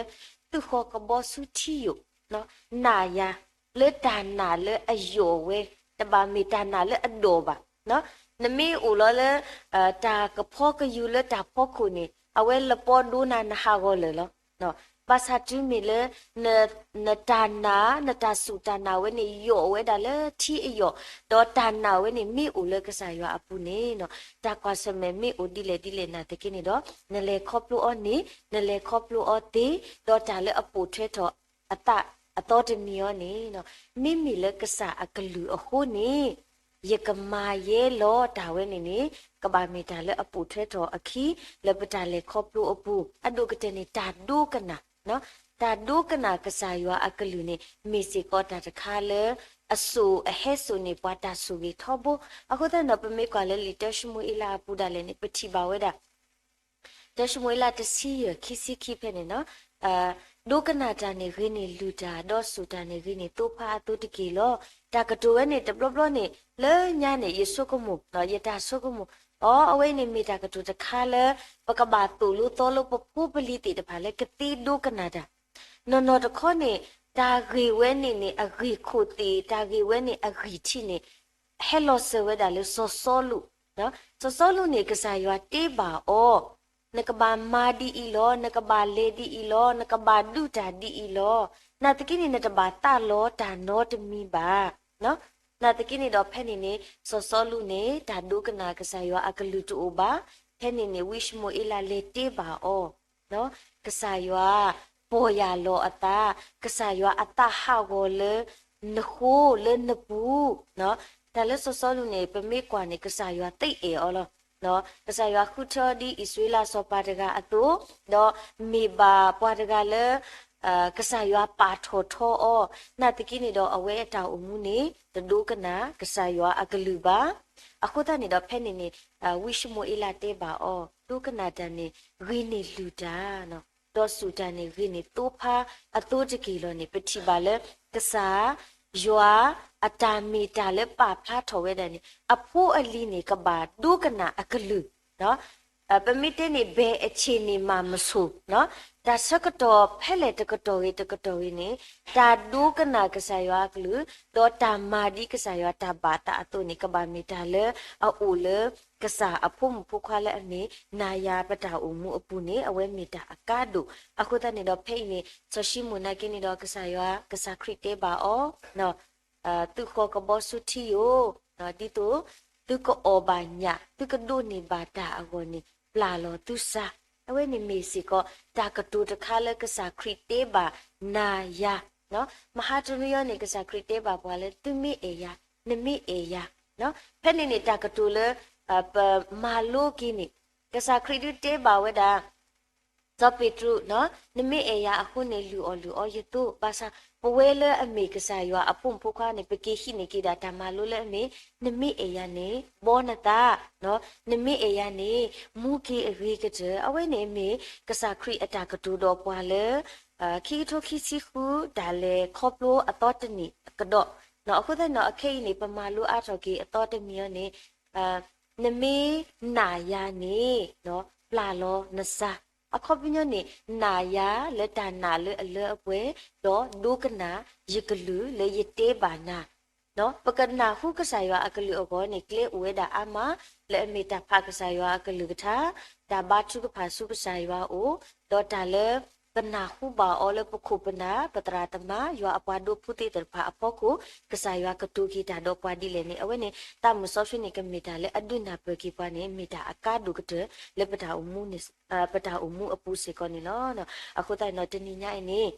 သူၣ်ဃီကဘီဆူထံယိာ် နာ်ယၤ လၢတၢ်နာ်လၢအယိာ်ဝဲ, တဘၣ်မ့ၢ်တၢ်နာ်လၢအဒိၣ်ဘၣ်. နမ့ၢ်အိၣ်လီၤလၢ တၢ်ကဖီကယူၤလၢတၢ်ဖီခိၣ်န့ၣ် အဝဲလပီဒိနၤနဟးဂီၤလၢာ်လီၤ. ဘၣ်ဆၣ်တုၤမ့ၢ်လၢ နတၢ်နာ် နတၢ်စူၢ်တၢ်နာ်ဝဲန့ၣ် ယိာ်ဝဲဒၣ်လၢထံအယိာ်, ဒီးတၢ်နာ်ဝဲန့ၣ် မ့ၢ်အိၣ်လၢကစၢ်ယွၤအပူၤန့ၣ် တၢ်ကွၢ်ဆၢၣ်မဲာ်မ့ၢ်အိၣ်ဒ်လဲၣ်ဒ်လဲၣ်နာ်သက့န့ၣ်ဒီး နလဲၤခီဖျိအီၤန့ၣ် နလဲၤခီဖျိအီၤသ့, ဒီးတၢ်လၢအပိာ်ထွဲထီၣ်အသးအသီတမံၤအီၤန့ၣ် မ့မ့ၢ်လၢကစၢ်အကလုၢ်အဃိန့ၣ် ယကမၤယဲလီၤတၢ်ဝဲန့ၣ်န့ၣ် ကဘၣ်မ့ၢ်တၢ်လၢအပိာ်ထွဲထီၣ်အခံ လၢပတၢ်လဲၤခီဖျိအပူၤ, အဒိၣ်ကတၢၢ်န့ၣ် တၢ်ဒိကနၣ်, တၢ်ဒိကနၣ်ကစၢ်ယွၤအကလုၢ်န့ၣ် မ့ၢ်စ့ၢ်ကီးတၢ်တခါလၢ အစိာ်အဟဲစိာ်န့ၢ်ပှၤတၢ်ဆိၣ်ဂ့ၤထီဘိ. အဃိသတးန့ၣ်ဒီး ပမ့ၢ်ကွၢ်လၢလံာ်တၢၡမူၤအ့လးအပူၤဒၣ်လဲာ်န့ၣ် ပထံၣ်ဘၣ်ဝဲဒၣ် တၢၡမူၤအ့လးတဆံယဲၢ် ခံဆံခံဖဲန့ၣ်နီၤ, ဒိကနၣ်တၢ်န့ၣ်ဂ့ၤန့ၢ်လုၢ်တၢ်, ဒီးစိာ်တၢ်န့ၣ်ဂ့ၤန့ၢ်သိဖါအသိတက့ၢ်လီၤ. တၢ်ကတိၤဝဲန့ၣ် တဘျီဘျီန့ၣ် လၢညါန့ၣ် ယဆိကမိၣ်, ယတၢ်ဆိကမိၣ်, အိ အဝဲအံၤန့ၣ်မ့ၢ်တၢ်ကတိၤတခါလၢ ပကဘၣ်သိၣ်လိသီလိပဖိပလံၤသ့ၣ်တဖၣ်လၢကသ့ဒိကနၣ်တၢ် နီၢ်နီၢ်တခီန့ၣ် တၢ်ဂ့ၢ်ဝဲန့ၣ်န့ၣ် အဂ့ၢ်ခိၣ်သ့ၣ်, တၢ်ဂ့ၢ်ဝဲန့ၣ်အဂံၢ်ထံးန့ၣ် ဟဲလီၤစၢၤဝဲဒၣ်လၢစီၤစီလူး, စီၤစီလူးန့ၣ် ကစၢ်ယွၤတ့ဘၣ်အီၤ, နကဘၣ်မၤဒ်အံၤလီၤ, နကဘၣ်လဲၤဒ်အံၤလီၤ, နကဘၣ်ဒုးတၢ်ဒ်အံၤလီၤ, နာ်သက့န့ၣ် နတဘၣ်သးလီတၢ်နီတမံၤဘၣ်. နာ်သက့န့ၣ်ဒီး ဖဲန့ၣ်န့ၣ် စီၤစီလူးန့ၣ် တၢ်ဒိကနၣ်ကစၢ်ယွၤအကလုၢ်တအိၣ်ဘၣ်. ဖဲန့ၣ်န့ၣ် ဝံၡမူၤအ့လးလဲၤတ့ဘၣ်အီၤ ကစၢ်ယွၤ ပီၢ်ယၢ်လီၤအသး, ကစၢ်ယွၤအသးဟးဂီၤလၢနဃိလၢနပူၤ, တၢ်လၢစီၤစီလူးန့ၣ် ပမ့ၢ်ကွၢ်န့ၣ် ကစၢ်ယွၤသ့အဲၣ်အီၤလီၤ. ကစၢ်ယွၤဃုထၢအီၤဒ်အံၣ်စရ့လးစီၤပၤတဂၤအသိး, ဒီးမ့ၢ်ဘၣ်ပှၤတဂၤလၢ ကစၢ်ယွၤပာ်ထီၣ်ထီအီၤ, နာ်သက့န့ၣ်ဒီးအဝဲအတၢ်အိၣ်မူန့ၣ် တဒိကနၣ်ကစၢ်ယွၤအကလုၢ်ဘၣ်. အဃိသတးန့ၣ်ဒီးဖဲန့ၣ်န့ၣ် ဝံၡမူၤအ့လးတဲဘၣ်အီၤ, ဒိကနၣ်တၢ်န့ၣ် ဂ့ၤန့ၢ်လုၢ်တၢ် ဒီးစူၢ်တၢ်န့ၣ် ဂ့ၤန့ၢ်သိဖါအသိတက့ၢ်လီၤန့ၣ် ပထံၣ်ဘၣ်လၢ ကစၢ်ယွၤအတၢ်မ့ၢ်တၢ်လၢပာ်ဖျါထီၣ်ဝဲဒၣ်န့ၣ် အဖိအလံၤန့ၣ် ကဘၣ်ဒိကနၣ်အကလုၢ် ပမ့ၢ်တဲန့ၣ် ဘဲအ့ၣ်ဆ့ၣ်န့ၣ်မၤမဆိၣ်, တၢ်ဆၢကတီၢ်ဖဲလဲၣ်တကတီၢ်ဂ့ၤတကတီၢ်ဂ့ၤန့ၣ် တၢ်ဒိကနၣ်ကစၢ်ယွၤအကလုၢ် ဒီးတၢ်မၤဒ်ကစၢ်ယွၤတၢ်ဘၣ်သးအသိးန့ၣ် ကဘၣ်မ့ၢ်တၢ်လၢအအိၣ်လၢ ကစၢ်အဖိမုၣ်ဖိခွါလၢအမ့ၢ်နၤယၤပတၢ်အိၣ်မူအပူၤန့ၣ် အဝဲမ့ၢ်တၢ်အကါဒိၣ်. အဃိသတးန့ၣ်ဒီးဖဲအံၤန့ၣ် စီၤၡံမိၣ်နာ်က့န့ၣ်ဒီး ကစၢ်ယွၤ ကစၢ်ခရံာ်တဲဘၣ်အီၤ သုးဃီၤကဘီဆူထံယိာ်, ဒ်သိးသုကအီၣ်ဘၣ်ညၣ် သုကဒိးန့ၢ်ဘၣ်တၢ်အဂီၢ်န့ၣ် ပျၢ်လီၤသုစၢ်. အဝဲန့ၣ်မ့ၢ်စ့ၢ်ကီး တၢ်ကတိၤတခါလၢကစၢ်ခရံာ်တဲဘၣ်နၤယၤ မဟါတနွံအံၤန့ၣ် ကစၢ်ခရံာ်တဲဘၣ်ပှၤလၢ သုမ့ၢ်အဲၣ်ယၤ, နမ့ၢ်အဲၣ်ယၤ. ဖဲန့ၣ်န့ၣ် တၢ်ကတိၤလၢ ပမၤလိက့ၤန့ၣ် ကစၢ်ခရံာ်ဒုးတဲဘၣ်ဝဲဒၣ် စီၤပ့းတရူး, နမ့ၢ်အဲၣ်ယၤအဃိန့ၣ် လုၢ်အီၣ်လုၢ်အီယသိ, ဘၣ်ဆၣ် ပဝဲလၢအမ့ၢ်ကစၢ်ယွၤအဖိမုၣ်ဖိခွါန့ၣ် ပက့ၤဟံးန့ၢ်က့ၤဒၣ်တၢ်မၤလိလၢအမ့ၢ် နမ့ၢ်အဲၣ်ယၤန့ၣ် ဘီနသး, နမ့ၢ်အဲၣ်ယၤန့ၣ် မူက့ၤအဂ့ၤကတၢၢ်. အဝဲန့ၣ်မ့ၢ်ကစၢ်ခရံာ်အတၢ်ကတိၤဒီးပှၤလၢ ခံကထိခံဆံဃု တၢ်လဲၤခီဖျိအသီတနံၣ်အကဒီး. အဃိသတးန့ၣ် အခဲအံၤန့ၣ် ပမၤလိအါထီၣ်က့ၤအသီတမံၤအံၤန့ၣ် နမ့ၢ်နာ်ယၤန့ၣ် ပျၢ်လီၤနစၢ်. အခီပညီန့ၣ် နာ်ယၤလၢတၢ်နာ်လၢအလၢအပှဲၤ, ဒီးဒိကနၣ်ယကလုၢ်လၢယတဲဘၣ်နၤ. ပကနၢ်ဟူကစၢ်ယွၤအကလုၢ်အဂီၢ်န့ၣ် ကျဲအိၣ်ဝဲဒၣ်အါမး လၢအမ့ၢ်တၢ်ဖးကစၢ်ယွၤအကလုၢ်ကထါ, တၢ်ဘါထုကဖၣ်ဆူကစၢ်ယွၤအအိၣ်, ဒီးတၢ်လၢပနၢ်ဟူဘၣ်အီၤလၢပခိၣ်ပနၢ် ပသရၣ်သမါ ယွၤအပှၤဒိဖိသ့ၣ်တဖၣ်အဖီခိၣ် ကစၢ်ယွၤကတိၤက့ၤတၢ်ဒီးပှၤဒ်လဲၣ်န့ၣ် အဝဲန့ၣ် သးမုၢ်စီဆှံန့ၣ် ကမ့ၢ်တၢ်လၢအဒုးနၢ်ပၢၢ်က့ၤပှၤန့ၣ် မ့ၢ်တၢ်အကါဒိၣ်ကတၢၢ်လၢပတၢ်အိၣ်မူန့ၣ် ပတၢ်အိၣ်မူအပူၤစ့ၢ်ကီးန့ၣ်လီၤ. အဃိသတးန့ၣ်ဒီး တနံၤညါအံၤန့ၣ်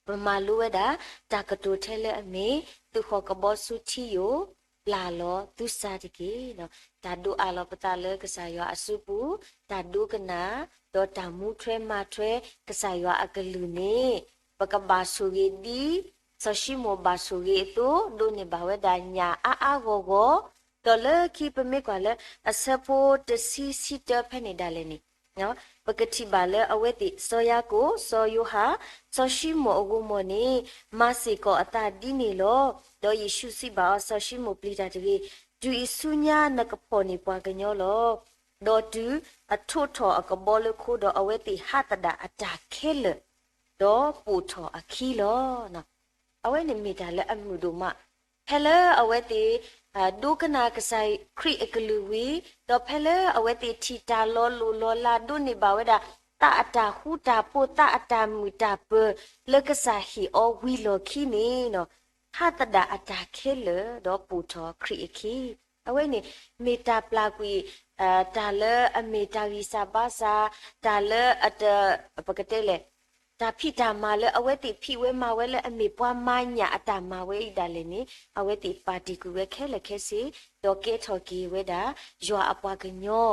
ပမၤလိဝဲဒၣ် တၢ်ကတိၤထဲလၢအမ့ၢ် သုးဃီၤကဘီဆူထံယိာ် ပျၢ်လီၤသုစၢ်တက့ၢ်. တၢ်ဒိးအးလီၤပသးလၢကစၢ်ယွၤအစုပူၤ, တၢ်ဒိကနၣ်, ဒီးတၢ်မူထွဲမၤထွဲကစၢ်ယွၤအကလုၢ်န့ၣ် ပကဘၣ်ဆိၣ်ဂ့ၤဒ် စီၤၡံမိၣ်ဘၣ်ဆိၣ်ဂ့ၤအသိး, ဒိးန့ၢ်ဘၣ်ဝဲဒၣ်ညၣ်အါအါဂီၢ်ဂီၢ်, ဒီးလၢခံပမ့ၢ်ကွၢ်လၢ အဆၢဖိတဆံဆံတၢဖဲန့ၣ်ဒၣ်လဲာ်န့ၣ် ပကထံၣ်ဘၣ်လၢအဝဲသ့ၣ် စီၤယၤကိာ်, စီၤယိၤဟၣ်, စီၤၡံမိၣ်အဂိၢ်မီၢ်န့ၣ် မၤစ့ၢ်ကီးအသးဒ်န့ၣ်လီၤ. ဒီးယ့ၣ်ၡူးစံးဘၣ်အီၤ, စီၤၡံမိၣ်ပျံၤတၢ်တဂ့ၤ, တုၤအံၤဆူညါနကဖီၣ်န့ၢ်ပှၤကညီလီၤ. ဒီးတုၤအထိးထီၣ်အကဘီလၢခိ ဒီးအဝဲသ့ၣ်ဟးသဒၣ်အတၢ်ခဲလၢာ်, ဒီးပိာ်ထီၣ်အခံလီၤ. အဝဲန့ၣ်မ့ၢ်တၢ်လၢအမုာ်ဒိၣ်မး, ဖဲလၢအဝဲသ့ၣ် ဒိကနၣ်ကစၢ်ခရံာ်အကလုၢ်ဝံၤ, ဒီးဖဲလၢအဝဲသ့ၣ်ထံၣ်တၢ်လီၤလိၢ်လီၤလး ဒိးန့ၢ်ဘၣ်ဝဲဒၣ် သးအတၢ်ဃူတၢ်ဖိး သးအတၢ်မုာ်တၢ်ပၢၤ လၢကစၢ်ဟ့ၣ်အီၤဝံၤလီၢ်ခံန့ၣ် ဟးသဒၣ်အတၢ်ခဲလၢာ် ဒီးပိာ်ထီၣ်ခရံာ်အခံ. အဝဲန့ၣ် မ့ၢ်တၢ်ပျၢ်ကွံာ် တၢ်လၢအမ့ၢ်တၢ်ဂံၢ်စၢ်ဘါစၢ်, တၢ်လၢအတ ပကတဲလဲၣ် တၢ်ဖံးတၢ်မၤလၢအဝဲသ့ၣ်ဖံးဝဲမၤဝဲလၢအမ့ၢ်ပှၤမၤညၣ်အတၢ်မၤဝဲအံၤဒၣ်လဲာ်န့ၣ် အဝဲသ့ၣ်ပာ်တ့ၢ်ကွံာ်ဝဲခဲလၢာ်ခဲဆ့, ဒီးကဲထီၣ်က့ၤဝဲဒၣ် ယွၤအပှၤကညီ,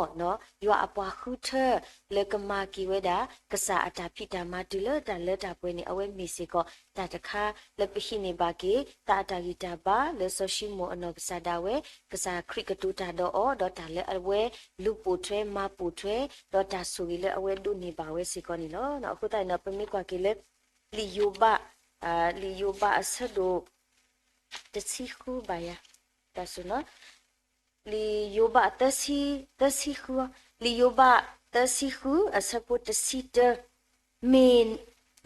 ယွၤအပှၤဃုထၢ လၢကမၤက့ၤဝဲဒၣ် ကစၢ်အတၢ်ဖံးတၢ်မၤတုၤလၢတၢ်လၢတၢ်ပှဲၤန့ၣ် အဝဲမ့ၢ်စ့ၢ်ကီး တၢ်တခါလၢပဟံးန့ၢ်ဘၣ်က့ၤ သးအတၢ်ဂံၢ်တၢ်ဘါလၢစီၤၡံမိၣ်အနီၢ်ကစၢ်ဒၣ်ဝဲ, ကစၢ်ခရံာ်ကတိၤတၢ်ဒီးအီၤ, ဒီးတၢ်လၢအဝဲလူၤပိာ်ထွဲမၤပိာ်ထွဲ, ဒီးတၢ်ဆိၣ်ဂ့ၤလၢအဝဲဒိးန့ၢ်ဘၣ်ဝဲစ့ၢ်ကီးန့ၣ်လီၤ. အဃိသတးန့ၣ်ဒီး ပမ့ၢ်ကွၢ်က့ၤလၢ လံာ်ယိၤဘး, လံာ်ယိၤဘးအဆၢဒိၣ် တဆံဃုဘၣ်ယၤ, တၢ်စူၤနီၤ လံာ်ယိၤဘး သၢဆံဃု, လံာ်ယိၤဘး သၢဆံဃု အဆၢဖိတဆံတၢ, မ့ၢ်,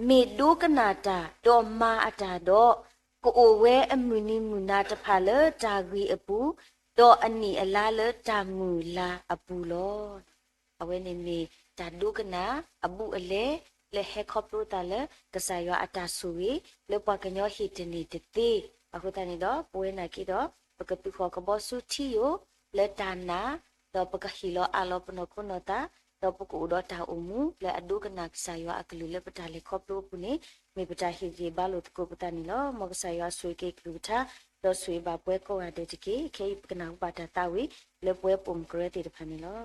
မ့ၢ်ဒိကနၣ်တၢ် ဒီးမၤအတၢ်ဒီး, ကအိၣ်ဝဲအမုၢ်နံၤမုၢ်နၤတဖၣ်လၢတၢ်ဂ့ၤအပူၤ, ဒီးအနံၣ်အလါလၢတၢ်မုၢ်လၢ်အပူၤလီၤ. အဝဲန့ၣ်မ့ၢ်တၢ်ဒိကနၣ်အဘူးအလဲ လၢဟဲခီဖျိသးလၢ ကစၢ်ယွၤအတၢ်ဆိၣ်ဂ့ၤ လၢပှၤကညီဟ့ၣ်တန့ၢ်တသ့. အဃိသတးန့ၣ်ဒီး ပဝဲနာ်က့ဒီး ပကသုးဃီၤကဘီဆူထံယိာ် လၢတၢ်နာ်, ဒီးပကဟ့ၣ်လီၤအးလီၤပနီၢ်ခိနီၢ်သး, ဒီးပကအိၣ်ဒီးတၢ်အိၣ်မူ လၢအဒိကနၣ်ကစၢ်ယွၤအကလုၢ်လၢပတၢ်လဲၤခီဖျိအပူၤန့ၣ် မ့ၢ်ပတၢ်ဟ့ၣ်ဂံၢ်ဘါလိာ်သကိးပသးန့ၣ်လီၤ. မ်ကစၢ်ယွၤဆိၣ်ဂ့ၤက့ၤကလုၢ်ကထါ, ဒီးဆိၣ်ဂ့ၤဘၣ်ပှၤကိးဂၤဒဲးတက့ၢ်. ခဲအံၤပကနၢ်ဟူဘၣ်တၢ်သးဝံၣ် လၢပဝဲပိာ်မုၣ်ကရၢသ့ၣ်တဖၣ်န့ၣ်လီၤ.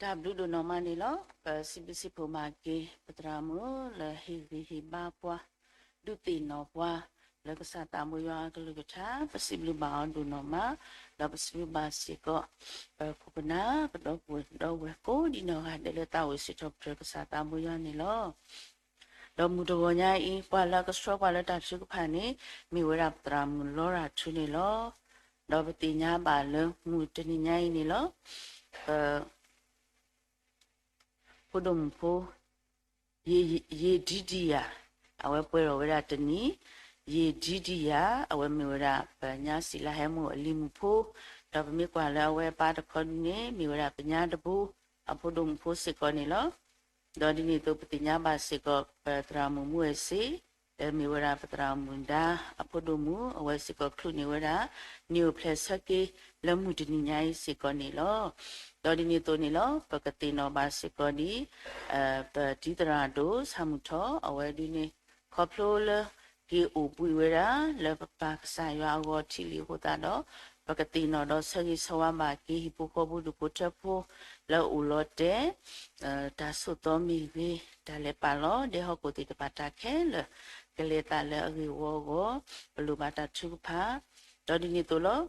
တၢ်ဘျုးဒိၣ်နီၢ်မးန့ၣ်လီၤ. ပစံးဘျုးစံးဖှိၣ်ဘၣ်က့ၤ ပသရၣ်မုၣ်လၢဟ့ၣ်ဂံၢ်ဟ့ၣ်ဘါပှၤ ဒုးသ့ၣ်နီၣ်ပှၤ လၢကစၢ်သးဘိယွၤအကလုၢ်ကထါ ပစံးဘျုးဘၣ်အီၤဒိၣ်နီၢ်မး, ဒီးပစံးဘျုးဘၣ်စ့ၢ်ကီး ပခိၣ်ပနၢ် ပဒီပုၢ်ဝဲၢ်ကိးဒံနီၢ်ဂၤဒဲးလၢသးအိၣ်စံးထီၣ်ပတြၢၤကစၢ်သးဘိယွၤန့ၣ်လီၤ. ဒီးမုၢ်တဂီၤညါအံၤ ပှၤလၢအကဆှၢပှၤလၢတၢ်ထုကဖၣ်န့ၣ် မ့ၢ်ဝဲဒၣ်ပသရၣ်မုၣ်လီရၤထူန့ၣ်လီၤ. ဒီးပသ့ၣ်ညါဘၣ်လၢမုၢ်တနံၤညါအံၤန့ၣ်လီၤ. ပ ဖိဒိၣ်မုၣ်ဖိ ယ့ၣ်ဒံဒံယၤ အဝဲပှဲၤထီၣ်ဝဲဒၣ်တနံၣ်, ယ့ၣ်ဒံဒံယၤ အဝဲမ့ၢ်ဝဲဒၣ်ပညါစံးလါဟဲမိၢ်အလံၤမုၣ်ဖိ, ဒီးပမ့ၢ်ကွၢ်လၢအဝဲအပၢ်တခီဒုန့ၣ် မ့ၢ်ဝဲဒၣ်ပညါတဘိ အဖိဒိၣ်မုၣ်ဖိစ့ၢ်ကီးန့ၣ်လီၤ. ဒီးဒ်န့ၣ်အသိးပသ့ၣ်ညါဘၣ်စ့ၢ်ကီး ပသရၣ်မုၣ်မူဝဲစ့ လၢမ့ၢ်ဝဲဒၣ်ပသရၣ်မုၣ်ဒါ အဖိဒိၣ်မုၣ် အဝဲစ့ၢ်ကီးချုးန့ၢ်ဝဲဒၣ် နံၣ်အိၣ်ဖျဲၣ်ဆၢက့ၤ လၢမုၢ်တနံၤညါအံၤစ့ၢ်ကီးန့ၣ်လီၤ. ဒီးဒ်န့ၣ်အသိးန့ၣ်လီၤ ပကသ့ၣ်နီၣ်ဘၣ်စ့ၢ်ကီးဒ် ပတံၤသရၣ်ဒိၣ်ဆၣ်မုၢ်ထီၣ် အဝဲဒုန့ၣ် ခီဖျိလၢ က့ၤအိၣ်ဘှံးဝဲဒၣ် လၢပပၢ်ကစၢ်ယွၤအဂီၢ်ထံးလံအဃိသတးဒီး ပကသ့ၣ်နီၣ်ဒီးဆၢဂ့ၤဆၢဝါဘၣ်က့ၤဟံၣ်ဖိဃီဖိဒူၣ်ဖိထၢဖိ လၢအိၣ်လီၤတဲာ် တၢ်ဆိၣ်သီမ့ၢ်ဂ့ၤ တၢ်လဲၤပာ်လီၤဒဲဟီၣ်ခိၣ်သ့ၣ်တဖၣ်တၢ်ခဲလၢာ် ကလဲၤသးလၢအဂ့ၢ်ဝီအဂီၢ် ပလိၣ်ဘၣ်တၢ်ထုကဖၣ် ဒီးဒ်န့ၣ်အသိးလီၤ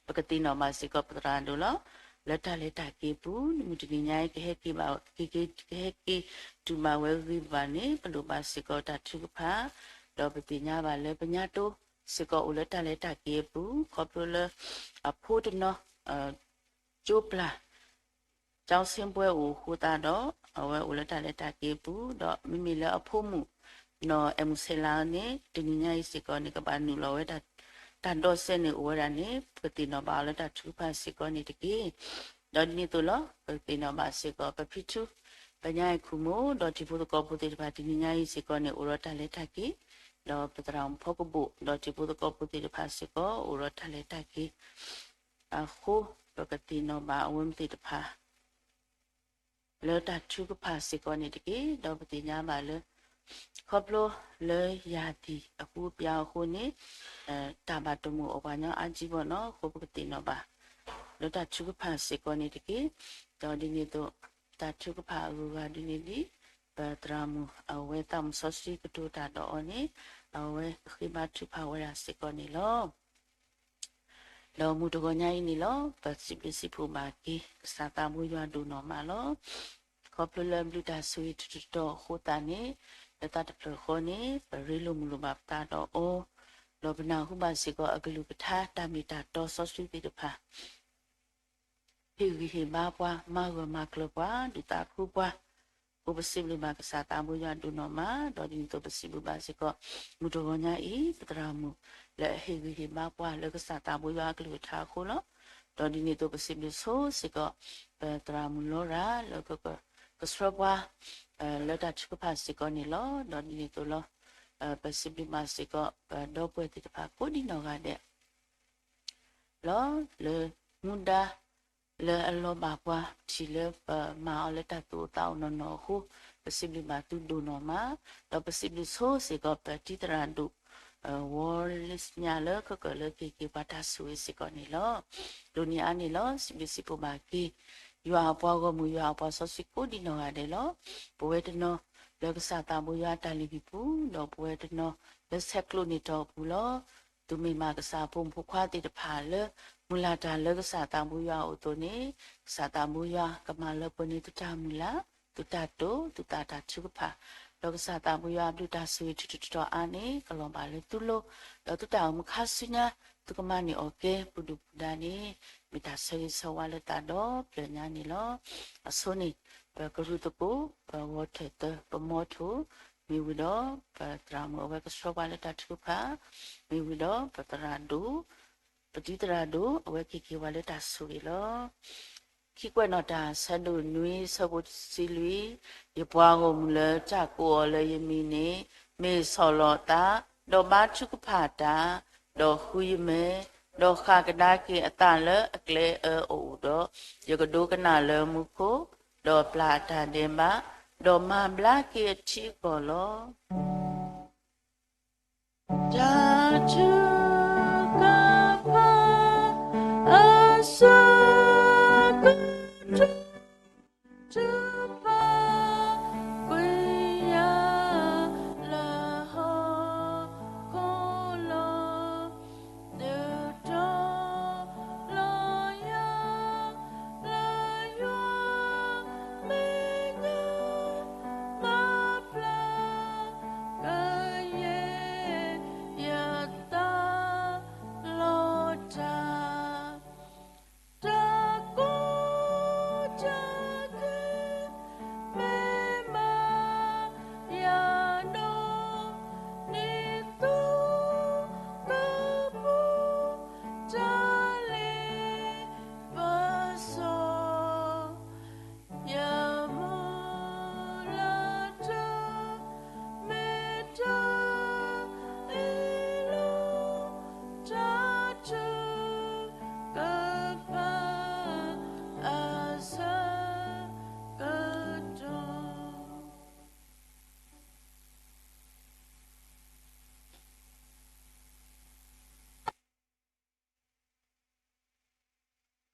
ပကသ့ၣ်နီၣ်ဘၣ်စ့ၢ်ကီးပသရၣ်ဒိၣ်လီၤ. လၢတၢ်လဲၤတၢ်က့ၤအပူၤ မုၢ်တနံၤညါအံၤ ကဟဲက့ၤဘၣ် ကဟဲက့ၤ တုၤဘၣ်ဝဲဂ့ၤဘၣ်န့ၣ် ပလိၣ်ဘၣ်စ့ၢ်ကီးတၢ်ထုကဖၣ် ဒီးပသ့ၣ်ညါဘၣ်လၢပညါတိ စ့ၢ်ကီးအိၣ်လၢတၢ်လဲၤတၢ်က့ၤအပူၤ ခီဖျိလၢ အဖိတနီၤ ကၠိပျၢ် ကၠီဆ့ပွဲအိၣ်အဃိသတးဒီး အဝဲအိၣ်လၢတၢ်လဲၤတၢ်က့ၤအပူၤ ဒီးမ့မ့ၢ်လၢအဖိမုၣ် နီၢ်အဲၣ်မုၢ်ဆဲးလါန့ၣ် တနံၤညါအံၤစ့ၢ်ကီးန့ၣ် ကဘၣ်နုာ်လီၤဝဲ တၢ်ဒိးစဲးန့ၣ်အိၣ်ဝဲဒၣ်န့ၣ် ပကသ့ၣ်နီၣ်ဘၣ်အီၤလၢတၢ်ထုကဖၣ်စ့ၢ်ကီးန့ၣ်တက့ၢ်. ဒီးဒ်န့ၣ်အသိးလီၤ ပကသ့ၣ်နီၣ်ဘၣ်စ့ၢ်ကီး ပဖံထူ ပညါအဲၣ်ခူၣ်မိၢ် ဒီးတံၤဖိသကိးဖိသ့ၣ်တဖၣ် တနံၤညါအံၤစ့ၢ်ကီးန့ၣ် အိၣ်ဒီးတၢ်လဲၤတၢ်က့ၤ ဒီးပသရၣ်မုၣ်ဖီကဘိၣ် ဒီးတံၤဖိသကိးဖိသ့ၣ်တဖၣ်စ့ၢ်ကီး အိၣ်ဒီးတၢ်လဲၤတၢ်က့ၤ အဃိ ပကသ့ၣ်နီၣ်ဘၣ်အဝဲသ့ၣ်တဖၣ် လၢတၢ်ထုကဖၣ်စ့ၢ်ကီးန့ၣ်တက့ၢ်. ဒီးပသ့ၣ်ညါဘၣ်လၢ ခီဖျိလၢယၤသံၣ်အကူအပျးအဃိန့ၣ် တၢ်ဘၣ်တမုာ်အီၣ်ပှၤညီအါကံဘီနီၤ အဃိပကသ့ၣ်နီၣ်ဘၣ် လၢတၢ်ထုကဖၣ်စ့ၢ်ကီးန့ၣ်တက့ၢ်. ဒီးဒ်န့ၣ်အသိး တၢ်ထုကဖၣ်အဂုၤအဂၤဒ်န့ၣ်ဒ် ပသရၣ်မုၣ်အဝဲသးမုၣ်စီဆှံကတိၤတၢ်ဒီးအီၤန့ၣ် အဝဲဃ့ဘါထုကဖၣ်ဝဲဒၣ်စ့ၢ်ကီးန့ၣ်လီၤ. ဒီးမုၢ်တဂီၤညါအံၤန့ၣ်လီၤ ပစံးဘျုးစံးဖှိၣ်ဘၣ်က့ၤ ကစၢ်သးဘိယွၤဒိၣ်နီၢ်မးလီၤ. ခီဖျိလၢအဘျုးတၢ်ဆိၣ်ဂ့ၤတတီၤတီၤအဃိသတးန့ၣ် လၢသးတဖျၢၣ်ဃီန့ၣ် ပရ့လိာ်မုာ်လိာ်ဘၣ်ပသးဒီးအီၤ, ဒီးပနၢ်ဟူဘၣ်စ့ၢ်ကီးအကလုၢ်ကထါတၢ်မ့ၢ်တၢ်တီစီဆှံသ့ၣ်တဖၣ် ဟ့ၣ်ဂံၢ်ဟ့ၣ်ဘါပှၤ မၤဂၢၢ်မၤကျၢၤပှၤ ဒုးသးခုပှၤ အိၣ်ပစံးဘျုးဘၣ်ကစၢ်သးဘိယွၤဒိၣ်နီၢ်မး ဒီးဒ်န့ၣ်အသိးပစံးဘျုးဘၣ်စ့ၢ်ကီး မုၢ်တဂီၤညါအံၤ ပသရၣ်မုၣ် လၢအဟ့ၣ်ဂံၢ်ဟ့ၣ်ဘါပှၤလၢကစၢ်သးဘိယွၤအကလုၢ်ကထါအဃိလီၤ. ဒီးဒ်န့ၣ်အသိးပစံးဘျုးဆိစ့ၢ်ကီး ပသရၣ်မုၣ်လီရၤ လၢက ကဆှၢပှၤ လၢတၢ်ထုကဖၣ်စ့ၢ်ကီးန့ၣ်လီၤ. ဒီးဒ်န့ၣ်အသိးလီၤ ပစံးဘျုးဘၣ်စ့ၢ်ကီး ပဒီပုၢ်ဝဲၢ်သ့ၣ်တဖၣ်ကိးဒံနီၢ်ဂၤဒဲး လီၤ လၢမူဒါ လၢအလီၤဘၣ်ပှၤထံၣ်လၢပမၤအီၤလၢတၢ်သူၣ်အိၣ်သးအိၣ်နီၢ်နီၢ်အဃိ ပစံးဘျုးဘၣ်သုဒိၣ်နီၢ်မး, ဒီးပစံးဘျုးဆိစ့ၢ်ကီးပတံၤသရၣ်ဒိၣ် ဝီလ့စညါလၢကကၢၢ်လၢက့ၤက့ၤပှၤတၢ်ဆိၣ်ဂ့ၤစ့ၢ်ကီးန့ၣ်လီၤ. ဒိးန့ၢ်အါန့ၣ်လီၤ စံးဘျုးစံးဖှိၣ်ဘၣ်က့ၤ ယွၤအပှၤဂီၢ်မုၢ် ယွၤအပှၤစီဆှံကိးဒံနီၢ်ဂၤဒဲးလီၤ. ပဝဲတနီၤ လၢကစၢ်သးဘိယွၤအတၢ်လုၢ်ဟံၣ်ပူၤ ဒီးပဝဲတနီၤ လၢဆဲးကျိးန့ၢ်တီၢ်အပူၤလီၤ. သုမ့ၢ်မးကစၢ်အဖိမုၣ်ဖိခွါသ့ၣ်တဖၣ်လၢ မုၢ်လၢ်တၢ်လၢကစၢ်သးဘိယွၤအအိၣ်အသိးန့ၣ် ကစၢ်သးဘိယွၤကမၤလၢပှဲၤန့ၢ်သုတၢ်မုၢ်လၢ် သုတၢ်တိာ် သုသးတၢ်ထုကဖၣ်, ဒီးကစၢ်သးဘိယွၤအဘျုးတၢ်ဆိၣ်ဂ့ၤထူးထူးတီၤတီၤအါန့ၣ် ကလီၤဘၣ်လၢသုလိၤ, ဒီးသုတၢ်အိၣ်မူခါဆူညါ သုကမၤန့ၢ်အီၣ်ကဲ ပဒုၣ်ပဒါန့ၣ် မ့ၢ်တၢ်ဆၢဂ့ၤဆၢဝါလၢသးဒီဖျၢၣ်ညါန့ၣ်လီၤ. အဆိန့ၣ် ပကရူၢ်သကိး ပဂီၤထၢၣ်သၢ ပမီထိၣ် မ့ၢ်ဝံၤဒီး ပသရၣ်မုၣ်အဝဲကဆှၢပှၤလၢတၢ်ထုကဖၣ် မ့ၢ်ဝံၤဒီး ပသရၣ်ဒိၣ် ပတံၤသရၣ်ဒိၣ် အဝဲက့ၤက့ၤဝဲလၢတၢ်ဆိၣ်ဂ့ၤလီၤ. ခံကွဲးနီၣ်တၢ် ဆၢဒိၣ်နွံ ဆၢဖိတဆံလွံၢ်, ယပှၤဂီၢ်မုၢ်လၢတၢ်ကိးအီၤလၢယမံၤန့ၣ် မ့ၢ်ဆီၣ်လီၤသး, ဒီးဘါထုကဖၣ်တၢ်, ဒီးဃုယမဲာ်, ဒီးဃၣ်ကဒါက့ၤအသးလၢအကျဲအၢအအိၣ်ဒီး, ယကဒိကနၣ်လၢမူခိၣ်, ဒီးပျၢ်အတၢ်ဒဲးဘး, ဒီးမၤဘျါက့ၤအထံအကီၢ်လီၤ. တၢ်ထုကဖၣ် အဆၢကတီၢ်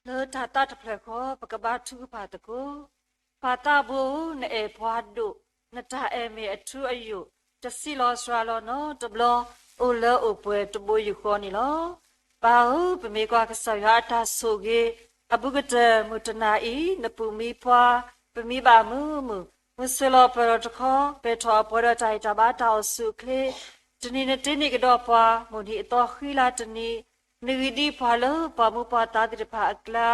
လၢတၢ်သးတဖျၢၣ်ဃီ ပကဘါထုကဖၣ်သကိး. ပၢ်သးဘိဧၢ, နအဲၣ်ပှၤဒိၣ်, နတၢ်အဲၣ်မ့ၢ်အထူအယိာ်, တဆံးလီၤစှၤလီၤနီတဘျီ, အိၣ်လၢအိၣ်ပှဲၤတဘိယူၢ်ဃီန့ၣ်လီၤ. ပၢ်ဧၢ, ပမ့ၢ်ကွၢ်ကစၢ်ယွၤအတၢ်ဆိၣ်ဂ့ၤ အဘူးကတၢၢ်မုၢ်တနၤအံၤ, နပုၢ်မံပှၤ, ပမံဘၣ်မုာ်မုာ်, မုၢ်ဆ့ၣ်လီၤပၢၢ်လီၤတခီ, ပဲာ်ထီၣ်အပှဲၤဒီးတၢ်ဟ့ၣ်တၢ်ဘါတၢ်အိၣ်ဆူၣ်အိၣ်ချ့, တနံၤနတ့န့ၢ်ကဒီးပှၤ, မုၢ်နံၤအသီဃံလၤတနံၤ, နဂံၢ်ဒံးပှၤလၢပှၤမူပှၤသးသ့ၣ်တဖၣ်အကျါ,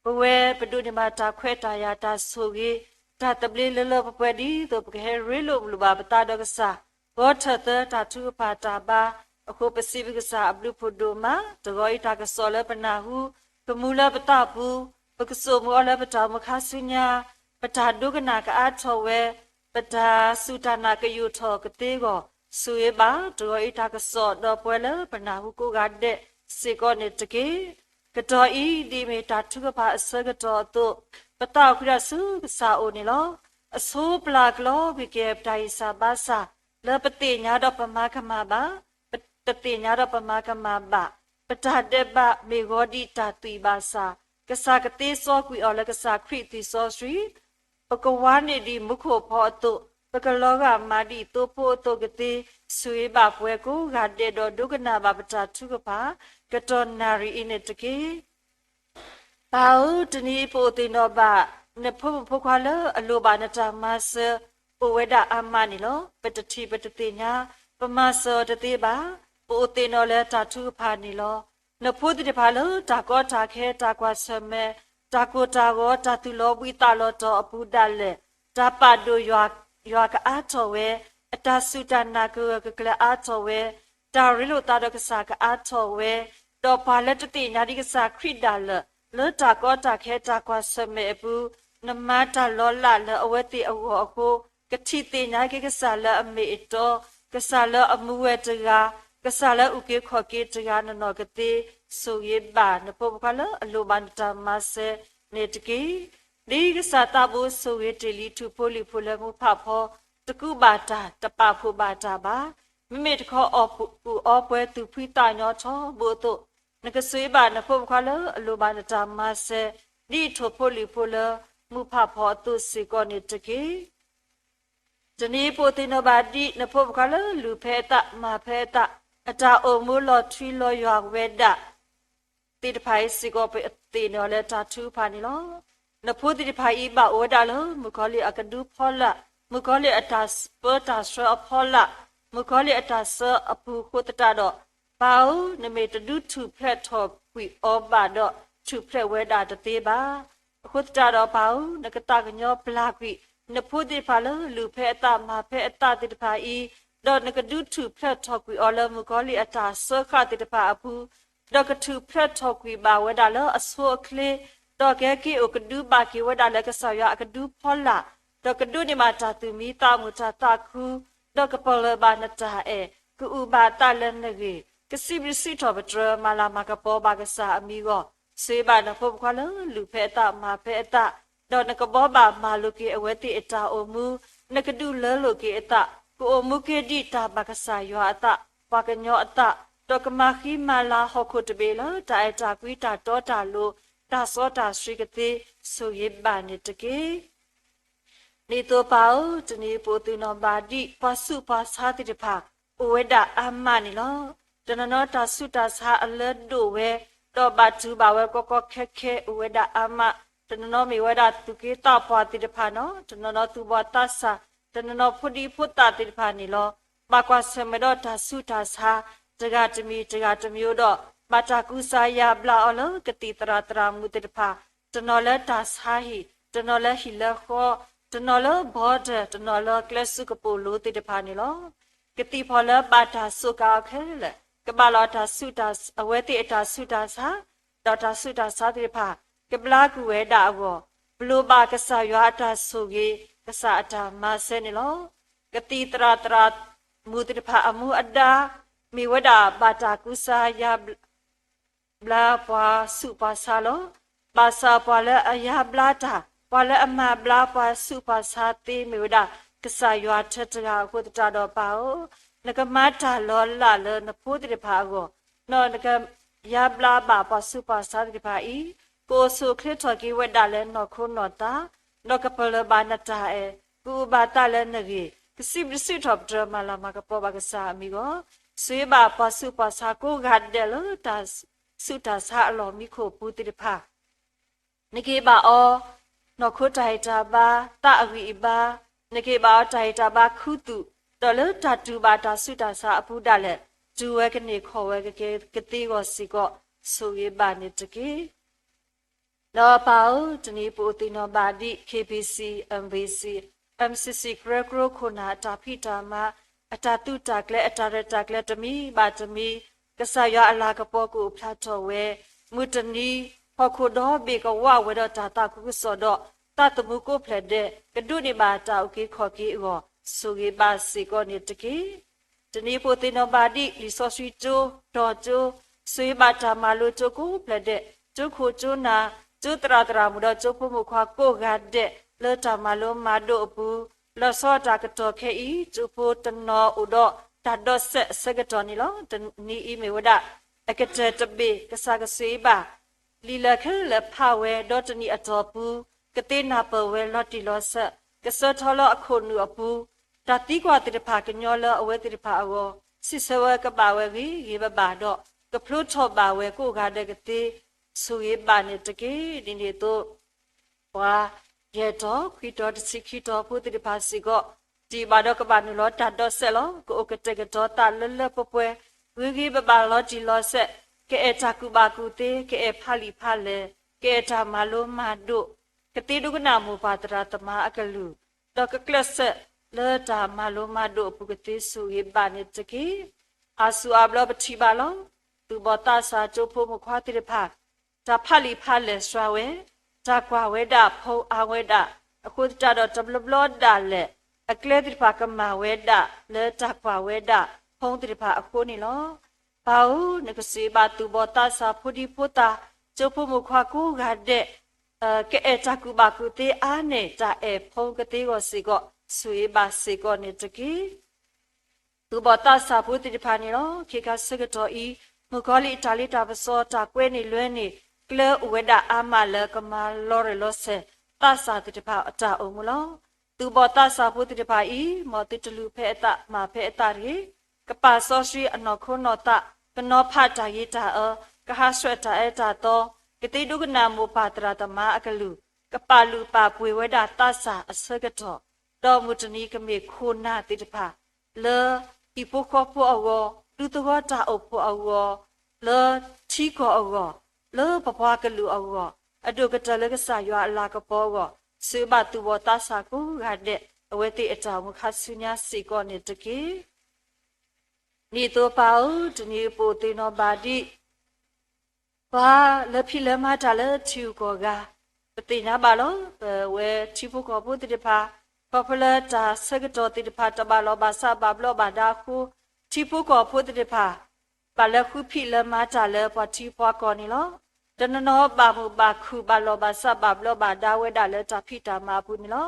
ပဝဲပဒိးန့ၢ်ဘၣ်တၢ်ခွဲးတၢ်ယာ်တၢ်ဆိၣ်ဂ့ၤ, တၢ်သဘျ့လၢလၢပှဲၤပှဲၤဒ်သိးပကဟဲရ့လိာ်မုာ်လိာ်ဘၣ်ပသးဒီးကစၢ်, ဂီၤထၢၣ်သၢတၢ်ထုကဖၣ်တၢ်ဘါ, အဃိပစံးဘျုးကစၢ်အဘျုးဖးဒိၣ်မး, တဂီၤအံၤတၢ်ကစီၣ်လၢပနၢ်ဟူ, ကမူလၢပသးပူၤ, ပကစိာ်မုာ်အီၤလၢပတၢ်အိၣ်မူခါဆူညါ, ပတၢ်ဒိကနၣ်ကအါထီၣ်ဝဲ, ပတၢ်စူၢ်တၢ်နာ်ကယိာ်ထီၣ်ကသ့အဂီၢ်, ဆိၣ်ဂ့ၤဘၣ်တဂီၤအံၤတၢ်ကစီၣ်ဒီးပဝဲလၢပနၢ်ဟူကိးဂၤဒဲးစ့ၢ်ကီးန့ၣ်တက့ၢ်. ကတီၢ်အံၤ ဒ်အမ့ၢ်တၢ်ထုကဖၣ်အဆၢကတီၢ်အသိး, ပသးအိၣ်ဃုာ်ဒီးဆူကစၢ်အအိၣ်န့ၣ်လီၤ. အဆိပျၢ်ကျီကွံာ်က့ၤပတၢ်ဟ့ၣ်စၢ်ဘါစၢ်, လၢပသ့ၣ်ညါဒီးပမၤကမၣ်ဘၣ်, ပတသ့ၣ်ညါဒီးပမၤကမၣ်ဘၣ်, ပတၢ်ဒဲးဘးမ့ၢ်ဂီၤဒ်တၢ်သွံၣ်ဘၣ်ဆၣ်, ကစၢ်ကသ့စီကွံာ်အီၤလၢကစၢ်ခရံာ်သွံၣ်စီဆှံ ပကဝါန့ၢ်ဒံးမူခိၣ်ဖီအသိး, ပကလီၤဂာ်မၤဒံးသိဖိအသိးကသ့, ဆိၣ်ဂ့ၤဘၣ်ပှၤကိးဂၤဒဲးဒီးဒိကနၣ်ဘၣ်ပတၢ်ထုကဖၣ်, ကတီၢ်နၣ်ရံၣ်အံၤန့ၣ်တက့ၢ်. ပၢ်ဧၢ, တနံၤအံၤပအိၣ်သ့ၣ်နီၣ်ဘၣ်, နဖိမုၣ်ဖိခွါလၢအလိၣ်ဘၣ်နတၢ်မၤစၢၤ, အိၣ်ဝဲဒၣ်အါမးန့ၣ်လီၤ. ပတထံၣ်ပတသ့ၣ်ညါ, ပမၤစၢၤအီၤတသ့ဘၣ်, ပအိၣ်သ့ၣ်နီၣ်လၢတၢ်ထုကဖၣ်န့ၣ်လီၤ. နဖိသ့ၣ်တဖၣ်လၢတၢ်ကီတၢ်ခဲ, တၢ်ကွၢ်ဆၢၣ်မဲာ်, တၢ်ကိၢ်တၢ်ဂီၤ, တၢ်သူၣ်လီၤဘှံးသးလီၤတီၤအပူၤဒၣ်လဲာ်, တၢ်ပာ်ဒိၣ်ယွၤကအါထီၣ်ဝဲ, အတၢ်စူၢ်တၢ်နာ်ကဂၢၢ်ကကျၢၤအါထီၣ်ဝဲ, တၢ်ရ့လိာ်သးဒီးကစၢ်ကအါထီၣ်ဝဲ, ဒီးပှၤလၢတသ့ၣ်ညါဒံးကစၢ်ခရံာ်ဒၣ်လၢာ်, လၢတၢ်ကီတၢ်ခဲတၢ်ကွၢ်ဆၢၣ်မဲာ်အပူၤ, နမၤတၢ်လီၤလးလၢအဝဲသ့ၣ်အဂီၢ်အဃိ, ကထံၣ်သ့ၣ်ညါက့ၤကစၢ်လၢအမ့ၢ်အတီ, ကစၢ်လၢအမူဝဲတဂၤ, ကစၢ်လၢအအုၣ်က့ၤခီၣ်က့ၤတဂၤနီၢ်နီၢ်ကသ့, ဆိၣ်ဂ့ၤဘၣ်နဖိမုၣ်ဖိခွါလၢအလိၣ်ဘၣ်နတၢ်မၤစၢၤန့ၣ်တက့ၢ်. ဒ်ကစၢ်သးဘိဆိၣ်ဂ့ၤတ့ၢ်လံထူၣ်ဖိလံၣ်ဖိလၢမူဖးဖီ, တကူးဘၣ်တၢ်, တပာ်ဖှိၣ်ဘၣ်တၢ်ဘၣ်. မ့မ့ၢ်တခီအီၣ်အူအီပှဲၤသူၣ်ဖှံသးညီထီဘိအသိး, နကဆိၣ်ဂ့ၤဘၣ်နဖိမုၣ်ဖိခွါလၢအလိၣ်ဘၣ်နတၢ်မၤစၢၤ, ဒ်ထူၣ်ဖိလံၣ်ဖိလၢမူဖးဖီအသိးစ့ၢ်ကီးန့ၣ်တက့ၢ်. တနံၤအံၤပအိၣ်သ့ၣ်နီၣ်ဘၣ်ဒ်နဖိမုၣ်ဖိခွါလၢလုၢ်ဖဲအသး, မၤဖဲအသး, အတၢ်အိၣ်မူလီၤထွံလီၤယွၤဝဲဒၣ် သ့ၣ်တဖၣ်အံၤစ့ၢ်ကီး ပသ့ၣ်နီၣ်လၢတၢ်ထုကဖၣ်န့ၣ်လီၤ. နဖိသ့ၣ်တဖၣ်အံၤ ဘၣ်အိၣ်ဝဲဒၣ်လၢမုၣ်ကီၤလံၢ်အကဒုဖီလာ်, မုၣ်ကီၤလံၢ်အတၢ်ပၢတၢ်ဆှၢအဖီလာ်, မုၣ်ကီၤလံၢ်အတၢ်ဆှၢအပူၤအဃိသတးဒီး, ပၢ်ဧၢ, နမ့ၢ်တဒုးထူၣ်ဖျဲးထီၣ်ကွံာ်အီၤဘၣ်ဒီး, ထူၣ်ဖျဲးဝဲဒၣ်တသ့ဘၣ်. အဃိသတးဒီးပၢ်ဧၢ, နကသးကညီၤပျၢ်ကွံာ် နဖိသ့ၣ်တဖၣ်လၢလုၢ်ဖဲအသးမၤဖဲအသးသ့ၣ်တဖၣ်အံၤ, ဒီးနကဒုးထူၣ်ဖျဲးထီၣ်ကွံာ်အီၤလၢမုၣ်ကီၤလံၢ်အတၢ်စၢဃာ်သ့ၣ်တဖၣ်အပူၤ, ဒီးကထူၣ်ဖျဲးထီၣ်ကွံာ်ဘၣ်ဝဲဒၣ်လၢအဆိအချ့, ဒီးကဟဲက့ၤအိၣ်ကဒုဘၣ်က့ၤဝဲဒၣ်လၢကစၢ်ယွၤအကဒုဖီလာ်, ဒီးကဒိးန့ၢ်ဘၣ်တၢ်သူၣ်မံသးမုာ်တၢ်သးခု, ဒီးကပလၢၢ်ဘၣ်နတၢ်အဲၣ်, ကအုၣ်ဘၣ်သးလၢနဂ့ၢ်, ကစံးဘျုးစံးထီၣ်ပတြၢၤ မၤလၤမၤကပီၤဘၣ်ကစၢ်အမံၤအဂီၢ်, ဆိၣ်ဂ့ၤဘၣ်နဖိမုၣ်ခွါလၢလုၢ်ဖဲအသးမၤဖဲအသး, ဒီးနကဘှီဘၣ်မၤလိာ်က့ၤအဝဲသ့ၣ်အတၢ်အိၣ်မူ, နကဒုးလၢလိာ်က့ၤအသး, ကအိၣ်မူက့ၤဒ်တၢ်ဘၣ်ကစၢ်ယွၤအသး, ပှၤကညီအသး, ဒီးကမၤဃံမၤလၤဟီၣ်ခိၣ်တဘ့ၣ်လၢတၢ်အဲၣ်တၢ်ကွံတၢ်တီတၢ်လိၤ, တၢ်စီတၢ်ဆှံကသ့, ဆိၣ်ဂ့ၤဘၣ်န့ၣ်တက့ၢ်. ဒ်သိးပၢ်ဧၢ, တနံၤအံၤပအိၣ်သ့ၣ်နီၣ်ဘၣ်ဒ်ပှၤဆူးပှၤဆါသ့ၣ်တဖၣ် အိၣ်ဝဲဒၣ်အါမးန့ၣ်လီၤ. တနီၤနီၤတၢ်ဆူးတၢ်ဆါအလၢဒိၣ်ဝဲ, ဒီးဘၣ်တူၢ်ဘၣ်ဝဲကီကီခဲခဲအိၣ်ဝဲဒၣ်အါမး, တနီၤနီၤမ့ၢ်ဝဲဒၣ်သူၣ်က့သးပှၢ်သ့ၣ်တဖၣ်နီၤ, တနီၤနီၤသူၣ်ဘီၣ်သးစၢ်, တနီၤနီၤဖိဒံဖိသၣ်သ့ၣ်တဖၣ်န့ၣ်လီၤ. ဘၣ်ကွၢ်ဆၢၣ်မဲာ်ဒီးတၢ်ဆူးတၢ်ဆါ တဂၤတမံၤတဂၤတမံၤဒီး, ဘၣ်တၢ်ကူစါယါဘျါအီၤလၢကသံၣ်သရၣ်သရၣ်မုၣ်သ့ၣ်တဖၣ်, တနီၤလၢတၢ်ဆါဟံၣ်, တနီၤလၢဟံၣ်လၢဃီ, တနီၤလၢ border, တနီၤလၢကျဲဆူကပိာ်လိၤသ့ၣ်တဖၣ်န့ၣ်လီၤ. ကသံၣ်ဖီၣ်လၢဘၣ်တၢ်စူးကါအီၤခဲလၢာ်, ကဘၣ်လီၤတၢ်ဆူးတၢ်ဆါ, အဝဲသ့ၣ်အတၢ်ဆူးတၢ်ဆါ, ဒီးတၢ်ဆူးတၢ်ဆါသ့ၣ်တဖၣ် ကဘျါကွံာ်ဝဲဒၣ်အဂီၢ်, ပလိၣ်ဘၣ်ကစၢ်ယွၤအတၢ်ဆိၣ်ဂ့ၤ, ကစၢ်အတၢ်မၤစၢၤန့ၣ်လီၤ. ကသံၣ်သရၣ်သရၣ်မုၣ်သ့ၣ်တဖၣ်အမူအဒါ, မ့ၢ်ဝဲဒၣ်ဘၣ်တၢ်ကူစါယါ ဘျါပှၤဆူးပှၤဆါလီၤ. ဘၣ်ဆၣ်ပှၤလၢအယါဘျါတၢ်, ပှၤလၢအမၤဘျါပှၤဆူးပှၤဆါသ့မ့ၢ်ဝဲဒၣ် ကစၢ်ယွၤထၢတဂၤအဃိသတးဒီးပၢ်ဧၢ, နကမၤတၢ်လီၤလးလၢနဖိသ့ၣ်တဖၣ်အဂီၢ်, ဒီးနကယါဘျါဘၣ်ပှၤဆူးပှၤဆါသ့ၣ်တဖၣ်အံၤ, ကအိၣ်ဆူၣ်အိၣ်ချ့ထီၣ်က့ၤဝဲဒၣ်လၢနီၢ်ခိနီၢ်သး, ဒီးကပလၢၢ်ဘၣ်နတၢ်အဲၣ်, ကအုၣ်ဘၣ်သးလၢနဂ့ၢ်, ကစံးဘျုးစံးထီၣ်ပတြၢၤမၤလၤမၤကပီၤဘၣ်ကစၢ်အမံၤအဂီၢ်, ဆိၣ်ဂ့ၤဘၣ်ပှၤဆူးပှၤဆါကိးဂၤဒဲးလၢတၢ်ဆူးတၢ်ဆါအလီၢ်မံခိၣ်ပူၤသ့ၣ်တဖၣ် နကဟ့ၣ်ဘၣ်အီၤ နီၢ်ခိတၢ်ဟ့ၣ်တၢ်ဘါ, သးအဂံၢ်အဘါ, နကဟ့ၣ်ဘၣ်အီၤတၢ်ဟ့ၣ်တၢ်ဘါခူသူၣ်, ဒီးလၢတၢ်တူၢ်ဘၣ်တၢ်ဆူးတၢ်ဆါအပူၤဒၣ်လဲာ်, တုၤဝဲကန့ၢ်ခီၣ်ဝဲကကဲကသ့အဂီၢ်စ့ၢ်ကီး, ဆိၣ်ဂ့ၤဘၣ်န့ၣ်တက့ၢ်. ဒီးပၢ်ဧၢ, တနံၤအံၤပအိၣ်သ့ၣ်နီၣ်ဘၣ်ဒ် K B C, M B C, M C C ကရၢကရိခိၣ်နၢ်အတၢ်ဖံးတၢ်မၤ, အတၢ်သုးတၢ်ကျဲၤ, အတၢ်ရဲၣ်တၢ်ကျဲၤတမံၤဘၣ်တမံၤ, ကစၢ်ယွၤအလၤကပီၤကအိၣ်ဖျါထီၣ်ဝဲ, မုၢ်တနံၤ ဟီၣ်ခိၣ်ဒီဘ့ၣ်ကဝးဝဲဒီးတၢ်သးခုကစီၣ်ဒီး, သးသမူကိးဖျၢၣ်ဒဲး ကဒိးန့ၢ်ဘၣ်တၢ်အုၣ်က့ၤခီၣ်က့ၤအဂီၢ်, ဆိၣ်ဂ့ၤဘၣ်စ့ၢ်ကီးန့ၣ်တက့ၢ်. တနံၤအံၤပအိၣ်သ့ၣ်နီၣ်ဘၣ်ဒ် လံာ်စီဆှံကၠိ, တီၤကၠိ, ဆိၣ်ဂ့ၤဘၣ်တၢ်မၤလိကၠိကိးဖျၢၣ်ဒဲး, ကၠိခိၣ်ကၠိနၢ်, ကၠိသရၣ်သရၣ်မုၣ်ဒီးကၠိဖိမုၣ်ခွါကိးဂၤဒဲး လၢတၢ်မၤလိမၤဒိးအပူၤ, လီၤဆီအတၢ်ကတီၢ်ခဲအံၤ ကၠိဖိတနီၤအိၣ်ဒီးတၢ်ဒီးစဲးအဆၢကတီၢ်န့ၣ်လီၤ. တနံၤအံၤမ့ၢ်ဝဲဒၣ် အကတၢၢ်တဘ့ၣ် ကစၢ်ကဆိၣ်ဂ့ၤဘၣ် လံာ်လၢခဲလၢာ်ဖးဝဲ ဒီးတနံၣ်အတီၢ်ပူၤ ကသ့နၢ်ပၢၢ်ဝဲလီၤတံၢ်လီၤဆဲး, ကဆှၢထီၣ်လၢအခိၣ်နူာ်အပူၤ, တၢ်သံကွၢ်သ့ၣ်တဖၣ်ကညီလၢအဝဲသ့ၣ်တဖၣ်အဂီၢ်, စံးဆၢဝဲကဘၣ်ဝဲဂ့ၤဂ့ၤဘၣ်ဘၣ်ဒီး ကဖျိထီၣ်ဘၣ်ဝဲကိးဂၤဒဲးကသ့, ဆိၣ်ဂ့ၤဘၣ်န့ၣ်တက့ၢ်. ဒ်န့ၣ်အသိး ပှၤယဲၢ်တီၤ, ခွံတီၤ, တဆံခံတီၤဖိသ့ၣ်တဖၣ်စ့ၢ်ကီး တံၢ်ဘၣ်ဒီးကဘၣ်နုာ်လီၤတၢ်ဒီးစဲးလီၤ. ကအိၣ်ကတဲာ်ကတီၤသးလၢလၢပှဲၤပှဲၤ, ဂ့ၤဂ့ၤဘၣ်ဘၣ်လီၤတံၢ်လီၤဆဲး, ကအဲၣ်တၢ်ကူၣ်ဘၣ်ကူၣ်သ့, ကအဲၣ်ဖးလံာ်ဖးလဲၢ်, ကအဲၣ်တၢ်မၤလိမၤဒိး, ကသ့ဒိကနၣ်မိၢ်ပၢ်သရၣ်သမါအကလုၢ်, ဒီးကကျဲးစၢးလၢတၢ်မၤလိမၤဒိးအပူၤကသ့, ဆိၣ်ဂ့ၤဘၣ်န့ၣ်တက့ၢ်. အါစုအါဘျီပထံၣ်ဘၣ်လီၤ. သူၣ်ဘီၣ်သးစၢ်ကၠိဖိမုၣ်ခွါသ့ၣ်တဖၣ် တၢ်ဖးလံာ်ဖးလဲၢ်စှၤဝဲ, တၢ်ကွၢ်ဝဲဒၣ်ဖိအါဝဲဒၣ်, အဃိသတးဒီးတဘျီဘျီဒၣ်လဲာ် အကျဲသ့ၣ်တဖၣ်ကမၤဝဲဒၣ် လၢတၢ်ကွၢ်ဝဲဒၣ်ဖိသ့ၣ်တဖၣ်အဃိန့ၣ်လီၤ. ပၢ်ဧၢ, နကစံးဘၣ်သူၣ်ဘီၣ်သးစၢ်ဖိဒံဖိသၣ်, ကၠိဖိမုၣ်ခွါကိးဂၤဒဲး ကအဲၣ်တၢ်ကူၣ်ဘၣ်ကူၣ်သ့အါန့ၢ်တၢ်အဲၣ်ဖိကသ့အဂီၢ်စ့ၢ်ကီး, ဆိၣ်ဂ့ၤဘၣ်စ့ၢ်ကီးန့ၣ်တက့ၢ်. သူၣ်ဘီၣ်သးစၢ်ဖိသ့ၣ်တဖၣ်န့ၣ်လီၤ. ခ့ခါဆၢကတီၢ်အံၤ မုၣ်ကီၤလံၢ်အတၢ်လ့တၢ်ပစီ တၢ်ကွဲန့ၢ်လွဲန့ၢ် ကျဲအိၣ်ဝဲဒၣ်အါမးလၢကမၤလီၤရဲၣ်လီၤဆဲး သးစၢ်သ့ၣ်တဖၣ်အတၢ်အိၣ်မူလီၤ. သူၣ်ဘီၣ်သးစၢ်ဖိသ့ၣ်တဖၣ်အံၤ မ်သုတလူၤဖဲအသး မၤဖဲအသးတဂ့ၤ. ကပာ်စီဆှံအနီၢ်ခိနီၢ်သး, ကနီၤဖးတၢ်ဂ့ၤတၢ်အၢ, ကဟးဆှဲးတၢ်အၢတၢ်သီ, ကသ့ဒိကနၣ်မိၢ်ပၢ်သရၣ်သမါအကလုၢ်, ကပာ်လုၢ်ပာ်ပှ့ၤဝဲဒၣ်သးစၢ်အဆၢကတီၢ်, ဒီးမုၢ်တနံၤကမ့ၢ်ခိၣ်နၢ်သ့ၣ်တဖၣ် လၢဟံၣ်ဖိဃီဖိအဂီၢ်, ဒူသဝီတၢ်အိၣ်ဖှိၣ်အဂီၢ်, လၢထံကီၢ်အဂီၢ်, လၢပပှၤကလုာ်အဂီၢ်, အဒိၣ်ကတၢၢ်လၢကစၢ်ယွၤအလၤကပီၤအဂီၢ်, ဆိၣ်ဂ့ၤဘၣ်သူၣ်ဘီၣ်သးစၢ်ကိးဂၤဒဲး အဝဲသ့ၣ်အတၢ်အိၣ်မူခါဆူညါစ့ၢ်ကီးန့ၣ်တက့ၢ်. ဒ်သိးပၢ်ဧၢ, တနံၤအံၤပအိၣ်သ့ၣ်နီၣ်ဘၣ်ဒ် ပှၤလၢဖံးလၢမၤတၢ်လၢထံဂုၤကီၢ်ဂၤ, ပသ့ၣ်ညါဘၣ်လီၤ. ပဝဲထံဖိကီၢ်ဖိသ့ၣ်တဖၣ်, ခီဖျိလၢတၢ်ဆၢကတီၢ်သ့ၣ်တဖၣ် တဘၣ်လီၢ်ဘၣ်စးဘၣ်ဘျီးဘၣ်ဒါအဃိ, ထံဖိကီၢ်ဖိသ့ၣ်တဖၣ် ဘၣ်လၢဃုဖံးလၢမၤတၢ်လၢပှၤထံပှၤကီၢ်န့ၣ်လီၤ. တနီၤနီၤဘၣ်မုာ်ဘၣ်ခုၣ် ဘၣ်လီၢ်ဘၣ်စးဘၣ်ဘျီးဘၣ်ဒါဝဲဒၣ်လၢတၢ်ဖံးတၢ်မၤအပူၤန့ၣ်လီၤ.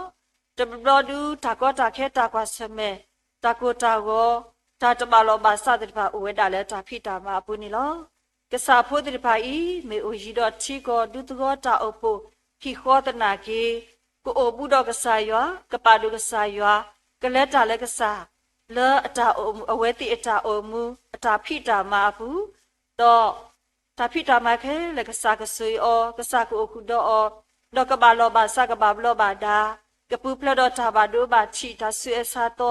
တဘျီဘျီဒုး တၢ်ကီတၢ်ခဲ တၢ်ကွၢ်ဆၢၣ်မဲာ်, တၢ်ကိၢ်တၢ်ဂီၤ, တၢ်တဘၣ်လီၢ်ဘၣ်စးသ့ၣ်တဖၣ် အိၣ်ဝဲဒၣ်လၢတၢ်ဖံးတၢ်မၤအပူၤန့ၣ်လီၤ. ကစၢ်ဖိသ့ၣ်တဖၣ်အံၤ မ့ၢ်အိၣ်ယံၤဒီးထံကီၢ်ဒူသဝီတၢ်အိၣ်ဖှိၣ်ဟံၣ်ဃီသနာ်က့, ကအိၣ်ဘူးဒီးကစၢ်ယွၤ, ကပာ်ဒိၣ်ကစၢ်ယွၤ, ကလဲၤတၢ်လၢကစၢ်, လၢအတၢ်အိၣ်မူ, အဝဲသ့ၣ်အတၢ်အိၣ်မူ, အတၢ်ဖံးတၢ်မၤအပူၤ, ဒီး တၢ်ဖံးတၢ်မၤခဲလၢာ် ကစၢ်ကဆိၣ်ဂ့ၤအီၤ, ကစၢ်ကအိၣ်ဃုာ်ဒီးအီၤ, ဒီးကဘၣ်လီၢ်ဘၣ်စး ကဘၣ်ဘျီးဘၣ်ဒါ, ကပူၤဖျဲးဒီးတၢ်ဘၣ်ဒိဘၣ်ထံး, တၢ်ဆူးအၢဆါသီ,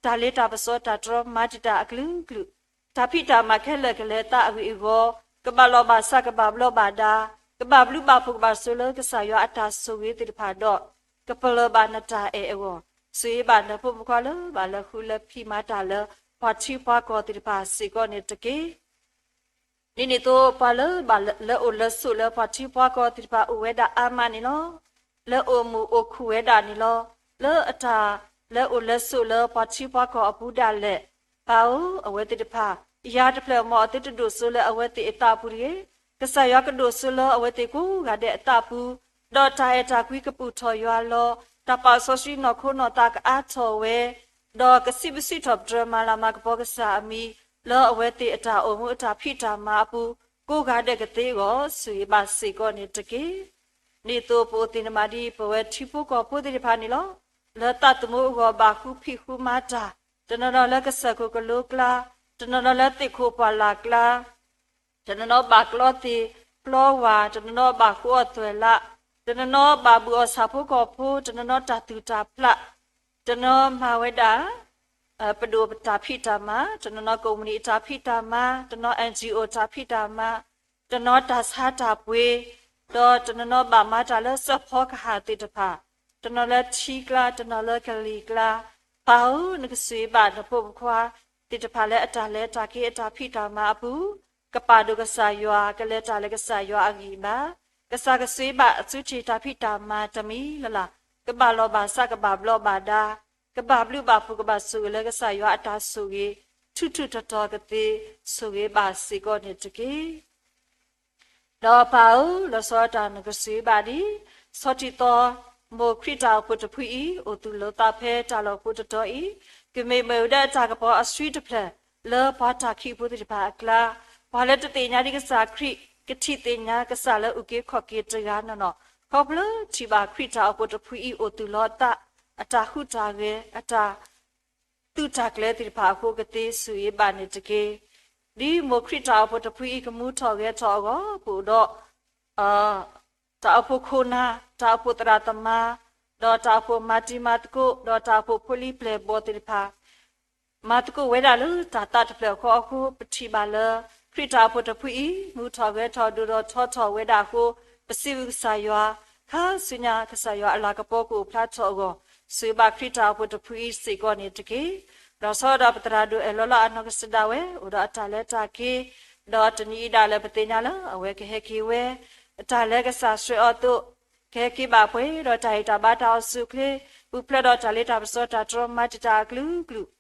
တၢ်လ့တၢ်ပစီ, တၢ်တြီမၤတံာ်တာ်အကလုာ်ကလုာ်, တၢ်ဖံးတၢ်မၤခဲလၢာ် ကလဲၤသးအဂ့ၢ်အဂီၢ်, ကဘၣ်လီၢ်ဘၣ်စး ကဘၣ်ဘျီးဘၣ်ဒါ, ကဘၣ်ဘျုးဘၣ်ဖှိၣ် ကဘၣ်ဆိၣ်လၢကစၢ်ယွၤအတၢ်ဆိၣ်ဂ့ၤသ့ၣ်တဖၣ်ဒီး ကပလၢၢ်ဘၣ်နတၢ်အဲၣ်အဂီၢ်, ဆိၣ်ဂ့ၤဘၣ်နဖိမုၣ်ခွါလၢ ဘၣ်လၢဃုလၢဖံးမၤတၢ်လၢ ပှၤထံပှၤကီၢ်သ့ၣ်တဖၣ်စ့ၢ်ကီးန့ၣ်တက့ၢ်. ဒ်န့ၣ်အသိး ပှၤလၢဘၣ်လၢအိၣ်လၢဆိးလၢ ပှၤထံပှၤကီၢ်သ့ၣ်တဖၣ် အိၣ်ဝဲဒၣ်အါမးန့ၣ်လီၤ. လၢအိၣ်မုာ်အိၣ်ခုၣ်ဝဲဒၣ်န့ၣ်လီၤ. လၢအတၢ်လၢအိၣ်လၢဆိးလၢ ပှၤထံပှၤကီၢ်အပူၤဒၣ်လဲာ်, ပၢ်ဧၢ, အဝဲသ့ၣ်တဖၣ် ယၤတဖျၢၣ် မ်အသုတဒိၣ်စိလၢအဝဲသ့ၣ်အသးပူၤတဂ့ၤ. ကစၢ်ယွၤကဒိၣ်စိလၢအဝဲသ့ၣ်ကိးဂၤဒဲးအသးပူၤ, ဒီးတၢ်အဲၣ်တၢ်ကွံကဘူၣ်ထီၣ်ယွၤလီၤ. တၢ်ပာ်စီဆှံနီၢ်ခိနီၢ်သးကအါထီၣ်ဝဲ, ဒီးကစံးဘျုးစံးထီၣ်ပတြၢၤ မၤလၤမၤကပီၤကစၢ်အမံၤ, လၢအဝဲသ့ၣ်အတၢ်အိၣ်မူအတၢ်ဖံးတၢ်မၤအပူၤ, ကိးဂၤဒဲးကသ့အဂီၢ် ဆိၣ်ဂ့ၤဘၣ်စ့ၢ်ကီးန့ၣ်တက့ၢ်. ဒ်သိးပအိၣ်သ့ၣ်န့ၣ်မးဒ် ပဝဲထံဖိကီၢ်ဖိသ့ၣ်တဖၣ်န့ၣ်လီၤ. လၢသးသမူအဂီၢ်ဘၣ်ဃုဖံးဃုမၤတၢ်, တနီၤနီၤလၢကစၢၢ်ခိၣ်ကလိကျါ, တနီၤနီၤလၢသ့ၣ်ခိၣ်ပှၢ်လၢ်ကျါ, တနီၤနီၤဘၣ်ကျီသ့ၣ်ကျီဝၣ်, တနီၤနီၤဘၣ်ဃုအီၣ်သွဲၣ်လး, တနီၤနီၤဘၣ်ဘုၣ်အီၣ်ဆၣ်ဖိကီၢ်ဖိ, တနီၤနီၤတၢ်သူၣ်တၢ်ဖျး, တနီၤမၤဝဲဒၣ် ပဒိၣ်တၢ်ဖံးတၢ်မၤ, တနီၤနီၤကိးမုၢ်နံၤအတၢ်ဖံးတၢ်မၤ, တနီၤ NGO တၢ်ဖံးတၢ်မၤ, တနီၤတၢ်ဆါတၢ်ပှ့ၤ, ဒီးတနီၤနီၤဘၣ်မၤတၢ်လၢစၢဖီကဟၣ်သ့ၣ်တဖၣ်, တနီၤလၢထံကျါ, တနီၤလၢကလံၤကျါ, ပၢ်ဧၢ, နကဆိၣ်ဂ့ၤဘၣ်နဖိမုၣ်ဖိခွါသ့ၣ်တဖၣ်လၢအတၢ်လဲၤတၢ်က့ၤအတၢ်ဖံးတၢ်မၤအပူၤ, ကပာ်ဒိၣ်ကစၢ်ယွၤ, ကလဲၤတၢ်လၢကစၢ်ယွၤအဂံၢ်အဘါ, ကစၢ်ကဆိၣ်ဂ့ၤဘၣ်အစုထံၣ်တၢ်ဖံးတၢ်မၤတမံၤလၢ်လၢ်, ကဘၣ်လီၢ်ဘၣ်စး ကဘၣ်ဘျီးဘၣ်ဒါ, ကဘၣ်ဘျုးဘၣ်ဖှိၣ် ကဘၣ်ဆိၣ်ဂ့ၤလၢကစၢ်ယွၤအတၢ်ဆိၣ်ဂ့ၤ ထူးထူးတီၤတီၤကသ့, ဆိၣ်ဂ့ၤဘၣ်စ့ၢ်ကီးန့ၣ်တက့ၢ်. ဒီးပၢ်ဧၢ, လီၤဆီဒၣ်တၢ်နကဆိၣ်ဂ့ၤဘၣ်ဒ် ဆီထံသီ မိၢ်ခရံာ်တၢ်အိၣ်ဖှိၣ်တဖုအံၤ အိၣ်သူၣ်လီၤသးဖဲတၢ်လီၢ်ဖိတတီၤအံၤ, ကမ့ၢ်မ့ၣ်အူဒၢအတၢ်ကပီၤအဆှံတဖျၢၣ် လၢပှၤတၢ်ခံးဖိသ့ၣ်တဖၣ်အကျါ, ပှၤလၢတသ့ၣ်ညါဒံးကစၢ်ခရံာ် ကထံၣ်သ့ၣ်ညါကစၢ်လၢအုၣ်က့ၤခီၣ်က့ၤတဂၤနီၢ်နီၢ်, ခီဖျိထံၣ်ဘၣ်ခရံာ်တၢ်အိၣ်ဖှိၣ်တဖုအံၤအိၣ်သူၣ်လီၤအသး, အတၢ်ဟူးတၢ်ဂဲၤ, အတၢ် သုးတၢ်ကျဲၤသ့ၣ်တဖၣ်အဃိ ကသ့ဆိၣ်ဂ့ၤဘၣ်န့ၣ်တက့ၢ်. ဒ်မိၢ်ခရံာ်တၢ်အိၣ်ဖှိၣ်တဖုအံၤကမူထီၣ်ဂဲၤထီၣ်အဂီၢ် ပအိၣ်ဒီး တၢ်အိၣ်ဖှိၣ်ခိၣ်နၢ်, တၢ်အိၣ်ဖှိၣ်သရၣ်သမါ, ဒီးတၢ်အိၣ်ဖှိၣ်မၤတံၤမၤသကိး, ဒီးတၢ်အိၣ်ဖှိၣ်ဖိလံၤပျဲၢ်ဘီၣ်သ့ၣ်တဖၣ် မၤသကိးဝဲဒၣ်လၢတၢ်သးတဖျၢၣ်ဃီအဃိ ပထံၣ်ဘၣ်လၢ ခရံာ်တၢ်အိၣ်ဖှိၣ်တဖုအံၤ မူထီၣ်ဂဲၤထီၣ်ဒိၣ်ထီၣ်ထီထီၣ်ဝဲဒၣ်အဃိ ပစံးဘျုးကစၢ်ယွၤ, ခါဆူညါကစၢ်ယွၤအလၤကပီၤကအိၣ်ဖျါထီၣ်အဂီၢ် ဆိၣ်ဂ့ၤဘၣ်ခရံာ်တၢ်အိၣ်ဖှိၣ်တဖုအံၤစ့ၢ်ကီးန့ၣ်တက့ၢ်. လီၤဆီဒၣ်တၢ်ပသရၣ်ဒိၣ်အဲၣ်လီၤလၢအနီၢ်ကစၢ်ဒၣ်ဝဲ အိၣ်ဒီးအတၢ်လဲၤတၢ်က့ၤ, ဒီးတနံၤအံၤဒၣ်လဲာ်ပသ့ၣ်ညါလၢအဝဲကဟဲက့ၤဝဲ အတၢ်လၢကစၢ်ဆှၢအီၤအသိး ကဟဲက့ၤဘၣ်ပှဲၤဒီးတၢ်ဟ့ၣ်တၢ်ဘါတၢ်အိၣ်ဆူၣ်အိၣ်ချ့, ပူၤဖျဲးဒီးတၢ်လ့တၢ်ပစီတၢ်တြီမၤတံာ်တာ်အကလုာ်ကလုာ်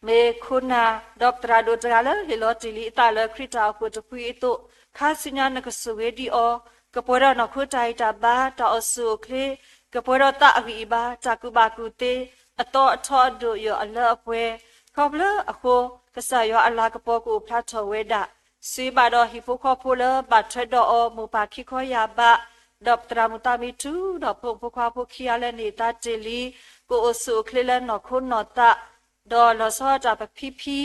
မ့ၢ်ခိၣ်နၢ်ဒီးပသရၣ်ဒိၣ်တဂၤလၢဟ့ၣ်လီၤတ့ၢ်လံအသးလၢခရံာ်တၢ်အိၣ်ဖှိၣ်တဖုအံၤအသိး, ခါဆူညါနကဆိၣ်ဂ့ၤဒံးအီၤ, ကပှဲၤဒီးနီၢ်ခိတၢ်ဟ့ၣ်တၢ်ဘါတၢ်အိၣ်ဆူၣ်အိၣ်ချ့, ကပှဲၤဒီးသးအဂံၢ်အဘါ တၢ်ကူၣ်ဘၣ်ကူၣ်သ့ အသီအထီအဒိၣ်ယိာ်အလၢအပှဲၤ, ခီဖျိအဃိ ကစၢ်ယွၤအလၤကပီၤကအိၣ်ဖျါထီၣ်ဝဲဒၣ်, စံးဘၣ်ဒီးဟံၣ်ဖိဃီဖိလၢဘၣ်ထွဲဒီးအီၤ မိၢ်ပၢ်ခံခီယၢ်ဘး, ဒီးပသရၣ်မုၣ်သးမံထူ ဒီးဖိမုၣ်ဖိခွါဖိခံဂၤလၢန့ၢ်သါတ့ၢ်လံ, ကအိၣ်ဆူၣ်အိၣ်ချ့လၢနီၢ်ခိနီၢ်သး ဒီးလီၤဆီဒၣ်တၢ်ပဖံဖံ,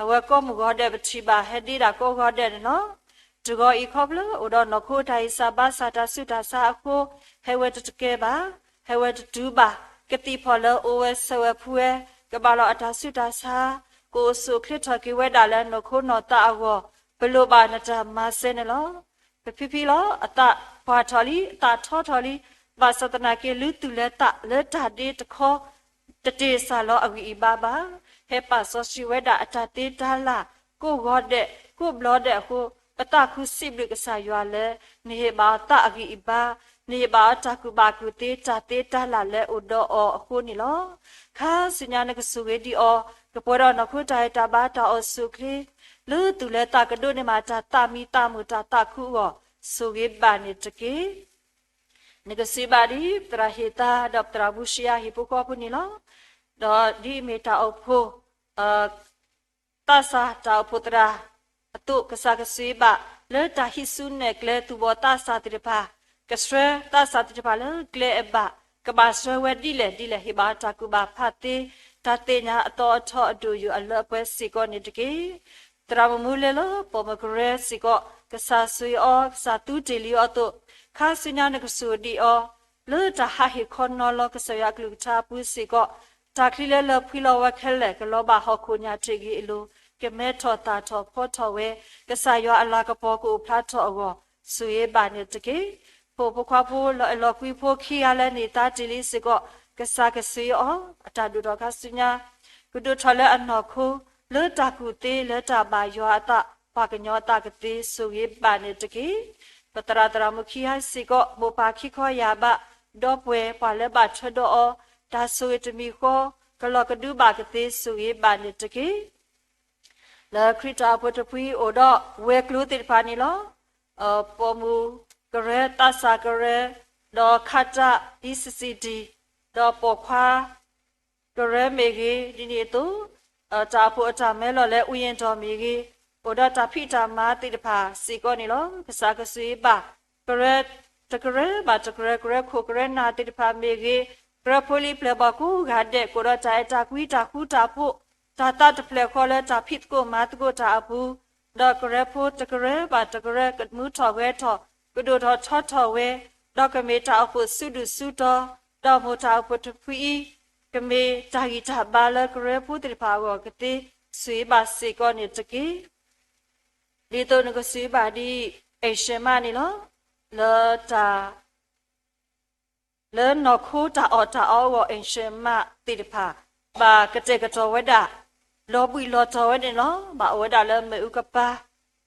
အဝဲကိးမုၢ်ဂီၤဒဲးပထံၣ်ဘၣ်ဟဲဒ့ဒၣ်ကိးဂီၤဒဲးန့ၣ်လီၤ. တဂီၤအံၤခီဖျိအိၣ်ဒီးနီၢ်ခိတၢ်ဟ့ၣ်စၢ်ဘါစၢ်တၢ်ဆူးတၢ်ဆါအဃိ, ဟဲဝဲတတကဲဘၣ်, ဟဲဝဲတတုၤဘၣ်, ကသံၣ်ဖီၣ်လၢအိၣ်ဝဲဆၢဝဲဖှူဝဲ, ကဘၣ်လီၤအတၢ်ဆူးတၢ်ဆါ, ကအိၣ်ဆူၣ်အိၣ်ချ့ထီၣ်က့ၤဝဲဒၣ်လၢနီၢ်ခိနီၢ်သးအဂီၢ်, ပလိၣ်ဘၣ်နတၢ်မၤစၢၤန့ၣ်လီၤ. ပဖံဖံလီၤ, အသးပှၢ်ထီၣ်လံ, အသးထီထီၣ်လံ, ဘၣ်ဆၣ်သနာ်က့ လုသူၣ်လၢသးလၢတၢ်ဒ့တခီ တတ့ၢ်စၢ်လီၤအဂံၢ်အဘါဘၣ်. ဟဲပာ်စီဆှံဝဲဒၣ်အတၢ်သ့တၢ်လၢ် ကိးဂီၤဒဲး ကိးဘျီဒဲးအဃိ, ပသးခုစံးဘျုးကစၢ်ယွၤလၢ နဟ့ၣ်ဘၣ်အီၤသးအဂံၢ်အဘါ, နဟ့ၣ်ဘၣ်အီၤတၢ်ကူၣ်ဘၣ်ကူၣ်သ့ တၢ်သ့တၢ်လၢ်လၢအိၣ်ဒီးအီၤအဃိန့ၣ်လီၤ. ခါဆူညါနကဆိၣ်ဂ့ၤဒံးအီၤ, ကပှဲၤဒီးနီၢ်ခိတၢ်ဟ့ၣ်တၢ်ဘါတၢ်အိၣ်ဆူၣ်အိၣ်ချ့, လၢသူၣ်လၢသးကဒိးန့ၢ်ဘၣ်တၢ်သးမံသးမုာ်တၢ်သးခုအဂီၢ်, ဆိၣ်ဂ့ၤဘၣ်န့ၣ်တက့ၢ်. နကစံးဘၣ်ဒ်ပသရၣ်ဟ့ၣ်သါ ဒီးပသရၣ်ဘူၡံယါဟံၣ်ဖိဃီဖိန့ၣ်လီၤ. ဒီးဒ်အမ့ၢ်တၢ်အိၣ်ဖှိၣ် သးစၢ်တၢ်အိၣ်ဖှိၣ်သရၣ်အသိး ကစၢ်ကဆိၣ်ဂ့ၤဘၣ် လၢတၢ်ဟံးစုနဲၣ်ကျဲသူၣ်ဘီၣ်သးစၢ်သ့ၣ်တဖၣ်, ကဆှၢသးစၢ်သ့ၣ်တဖၣ်လၢကျဲအဘၣ်, ကဘၣ်ဆှၢဝဲဒ်လဲၣ်ဒ်လဲၣ် ဟ့ၣ်ဘၣ်တၢ်ကူၣ်ဘၣ်ဖးသ့, တၢ်သ့ၣ်ညါအသီအထီအဒိၣ်ယိာ်အလၢအပှဲၤစ့ၢ်ကီးန့ၣ်တက့ၢ်. သရၣ်မုၣ်မူလ့လၢ ပိာ်မုၣ်ကရၢစ့ၢ်ကီး ကစၢ်ဆိၣ်ဂ့ၤအီၤ ကစၢ်သူတ့ၢ်လံအီၤအသိး, ခါဆူညါနကဆိၣ်ဂ့ၤဒံးအီၤ လၢတၢ်ဟးဟ့ၣ်ခီနီၤလီၤကစၢ်ယွၤအကလုၢ်ကထါအပူၤစ့ၢ်ကီး, တၢ်ချံလၢလၢၢ်ဖှံလီၤဝဲခဲလၢာ် ကလီၤဘၣ်ဟီၣ်ခိၣ်ညၣ်ထံးဂ့ၤအလိၤ, ကမဲထီၣ်သၣ်ထီၣ်ဖီထီၣ်ဝဲ, ကစၢ်ယွၤအလၤကပီၤကအိၣ်ဖျါထီၣ်အဂီၢ်, ဆိၣ်ဂ့ၤဘၣ်န့ၣ်တက့ၢ်. ဖိဖိခွါဖိလၢအဲၣ်လီၤကွံဖိခံဂၤလၢန့ၢ်သါတ့ၢ်လံစ့ၢ်ကီး, ကစၢ်ကဆိၣ်ဂ့ၤအီၤ အတၢ်ဒိၣ်ထီၣ်ခါဆူညါ ကဒိၣ်ထီၣ်လၢအနီၢ်ခိ, လၢတၢ်ကူၣ်သ့ လၢတၢ်ဘၣ်ယွၤအသး, ပှၤကညီအသးကသ့ ဆိၣ်ဂ့ၤဘၣ်န့ၣ်တက့ၢ်. ပသရၣ်သရၣ်မုၣ်ခံဂၤစ့ၢ်ကီး မိၢ်ပၢ်ခံခီယၢ်ဘး, ဒီပုၢ်ဝဲၢ်ပှၤလၢဘၣ်ထွဲဒီးအီၤ, တၢ်ဆိၣ်ဂ့ၤတမံၤဃီ, ကလီၤကဒုဘၣ်ကသ့ ဆိၣ်ဂ့ၤဘၣ်န့ၣ်တက့ၢ်. လၢခရံာ်တၢ်အိၣ်ဖှိၣ်တဖုအံၤအိၣ်ဒီးဝဲၤကျိၤသ့ၣ်တဖၣ်န့ၣ်လီၤ. ပိာ်မုၣ်ကရၢ သးစၢ်ကရၢ, ဒီးခးတၢ် E C C D, ဒီးပိာ်ခွါကရၢမ့ၢ်ဂ့ၤ, ဒ်န့ၣ်အသိး တၢ်အိၣ်ဖှိၣ်အတၢ်မၢလီၤလၢ အူယ့ၣ်တီၢ်မ့ၢ်ဂ့ၤ, အိၣ်ဒီးတၢ်ဖံးတၢ်မၤသ့ၣ်တဖၣ်စ့ၢ်ကီးန့ၣ်လီၤ. ကစၢ်ကစၢ်ယွၤဘၣ် ကရၢ တကရၢဘၣ်တကရၢ ကရၢခိၣ်ကရၢနၢ်သ့ၣ်တဖၣ်မ့ၢ်ဂ့ၤ, ကရၢဖိလံၤပျဲၢ်ဘီၣ်ကိးဂၤဒဲး ကအိၣ်ဒီးတၢ်အဲၣ်တၢ်ကွံ တၢ်ဃူတၢ်ဖိး, တၢ်သးတဖျၢၣ်ဃီလၢတၢ်ဖံးသကိးမၤသကိးတၢ်အပူၤ, ဒီးကရၢဖိတကရၢဘၣ်တကရၢ ကမူထီၣ်ဂဲၤထီၣ် ကဒိၣ်ထီၣ်ထီထီၣ်ဝဲ, ဒီးကမ့ၢ်တၢ်အိၣ်ဖှိၣ်ဆူၣ်ဒူၣ်ဆူၣ်တီၤ, ဒီးမိၢ်တၢ်အိၣ်ဖှိၣ်တဖုအံၤ ကမ့ၢ်တၢ်ဂံၢ်တၢ်ဘါလၢကရၢဖိသ့ၣ်တဖၣ်အဂီၢ်ကသ့ ဆိၣ်ဂ့ၤဘၣ်စ့ၢ်ကီးန့ၣ်တက့ၢ်. ဒ်သိးနကစၢ်ယွၤဘၣ်ဒ် အ့ၣ်ၡၢၣ်မးန့ၣ်လီၤ. လၢတၢ် လၢနီၢ်ခိတၢ်အီၣ်တၢ်အီအဂီၢ် အ့ၣ်ၡၢၣ်မးသ့ၣ်တဖၣ် ဘၣ်ကတဲာ်ကတီၤဝဲဒၣ် လီၤဘှံးလီၤတီၤဝဲန့ၣ်လီၤ. ဘၣ်အိၣ်ဝဲဒၣ်လၢမ့ၣ်အူကပၤ,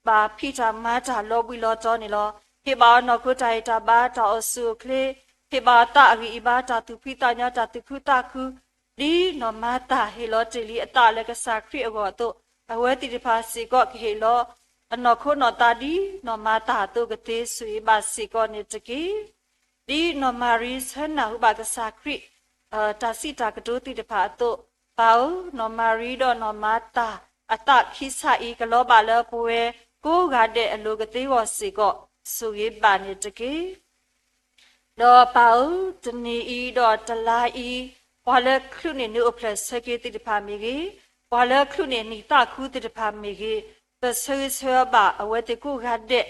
ဘၣ်ဖံးတၢ်မၤတၢ်လီၤဘှံးလီၤတီၤန့ၣ်လီၤ. ဟ့ၣ်ဘၣ်အီၤနီၢ်ခိတၢ်ဟ့ၣ်တၢ်ဘါ တၢ်အိၣ်ဆူၣ်အိၣ်ချ့, ဟ့ၣ်ဘၣ်အီၤသးအဂံၢ်အဘါ တၢ်သူၣ်ဖှံသးညီ တၢ်သူၣ်ခုသးခု, ဒ်နီၢ်မၤသၤဟ့ၣ်လီၤတ့ၢ်လံအသးလၢကစၢ်ခရံာ်အဂီၢ်အသိး, အဝဲသ့ၣ်တဖၣ်စ့ၢ်ကီးကဟ့ၣ်လီၤ အနီၢ်ခိနီၢ်သးဒ်နီၢ်မၤသၤအသိးကသ့ ဆိၣ်ဂ့ၤဘၣ်စ့ၢ်ကီးန့ၣ်တက့ၢ်. ဒ်နီၢ်မၤရံဆၢနၢ်ဟူဘၣ်ကစၢ်ခရံာ် တၢ်စံးတၢ်ကတိၤသ့ၣ်တဖၣ်အသိး, ပၢ်ဧၢ, နီၢ်မၤရံဒီးနီၢ်မၤသၤအသးခံဆၣ်အံၤ ကလီၤဘၣ်လၢပဝဲကိးဂၤဒဲးအလိၤကသ့အဂီၢ်စ့ၢ်ကီး ဆိၣ်ဂ့ၤဘၣ်န့ၣ်တက့ၢ်. ဒီးပၢ်ဧၢ, တနံၤအံၤဒီးတလါအံၤ, ပှၤလၢချုးန့ၢ်နံၣ်အိၣ်ဖျဲၣ်ဆၢက့ၤသ့ၣ်တဖၣ်မ့ၢ်ဂ့ၤ, ပှၤလၢချုးန့ၢ်နံၣ်သးခူသ့ၣ်တဖၣ်မ့ၢ်ဂ့ၤ, ပဆၢဂ့ၤဆၢဝါဘၣ်အဝဲသ့ၣ်ကိးဂၤဒဲး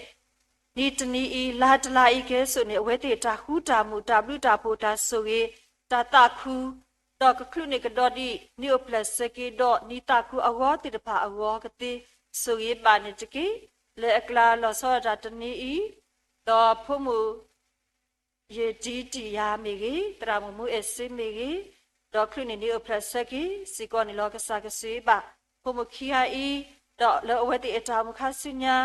နံၤတနံၤအံၤ လါတလါအံၤ ကဲစိာ်န့ၢ် အဝဲသ့ၣ်တၢ်ဃူတၢ်မုာ် တၢ်ဘျုးတၢ်ဖှိၣ် တၢ်ဆိၣ်ဂ့ၤ တၢ်သးခူ, ဒီးကချုးန့ၢ်ကဒီးဒံး နံၣ်အိၣ်ဖျဲၣ်ဆၢက့ၤဒီး နံၣ်သးခူအဂီၢ်သ့ၣ်တဖၣ်အဂီၢ်ကသ့ ဆိၣ်ဂ့ၤဘၣ်န့ၣ်တက့ၢ်. လၢအကျါလီၤဆီဒၣ်တၢ်တနံၤအံၤ, ဒီးဖိမုၣ် ယတံတံယၤမ့ၢ်ဂ့ၤ, သရၣ်မုၣ်မူအဲၣ်စ့မ့ၢ်ဂ့ၤ, ဒီးချုးန့ၢ်နံၣ်အိၣ်ဖျဲၣ်ဆၢက့ၤစ့ၢ်ကီးန့ၣ်လီၤ. ကစၢ်ကဆိၣ်ဂ့ၤဘၣ် ဖိမုၣ်ခံဂၤအံၤ, ဒီးလၢအဝဲသ့ၣ်အတၢ်အိၣ်မူခါဆူညါ,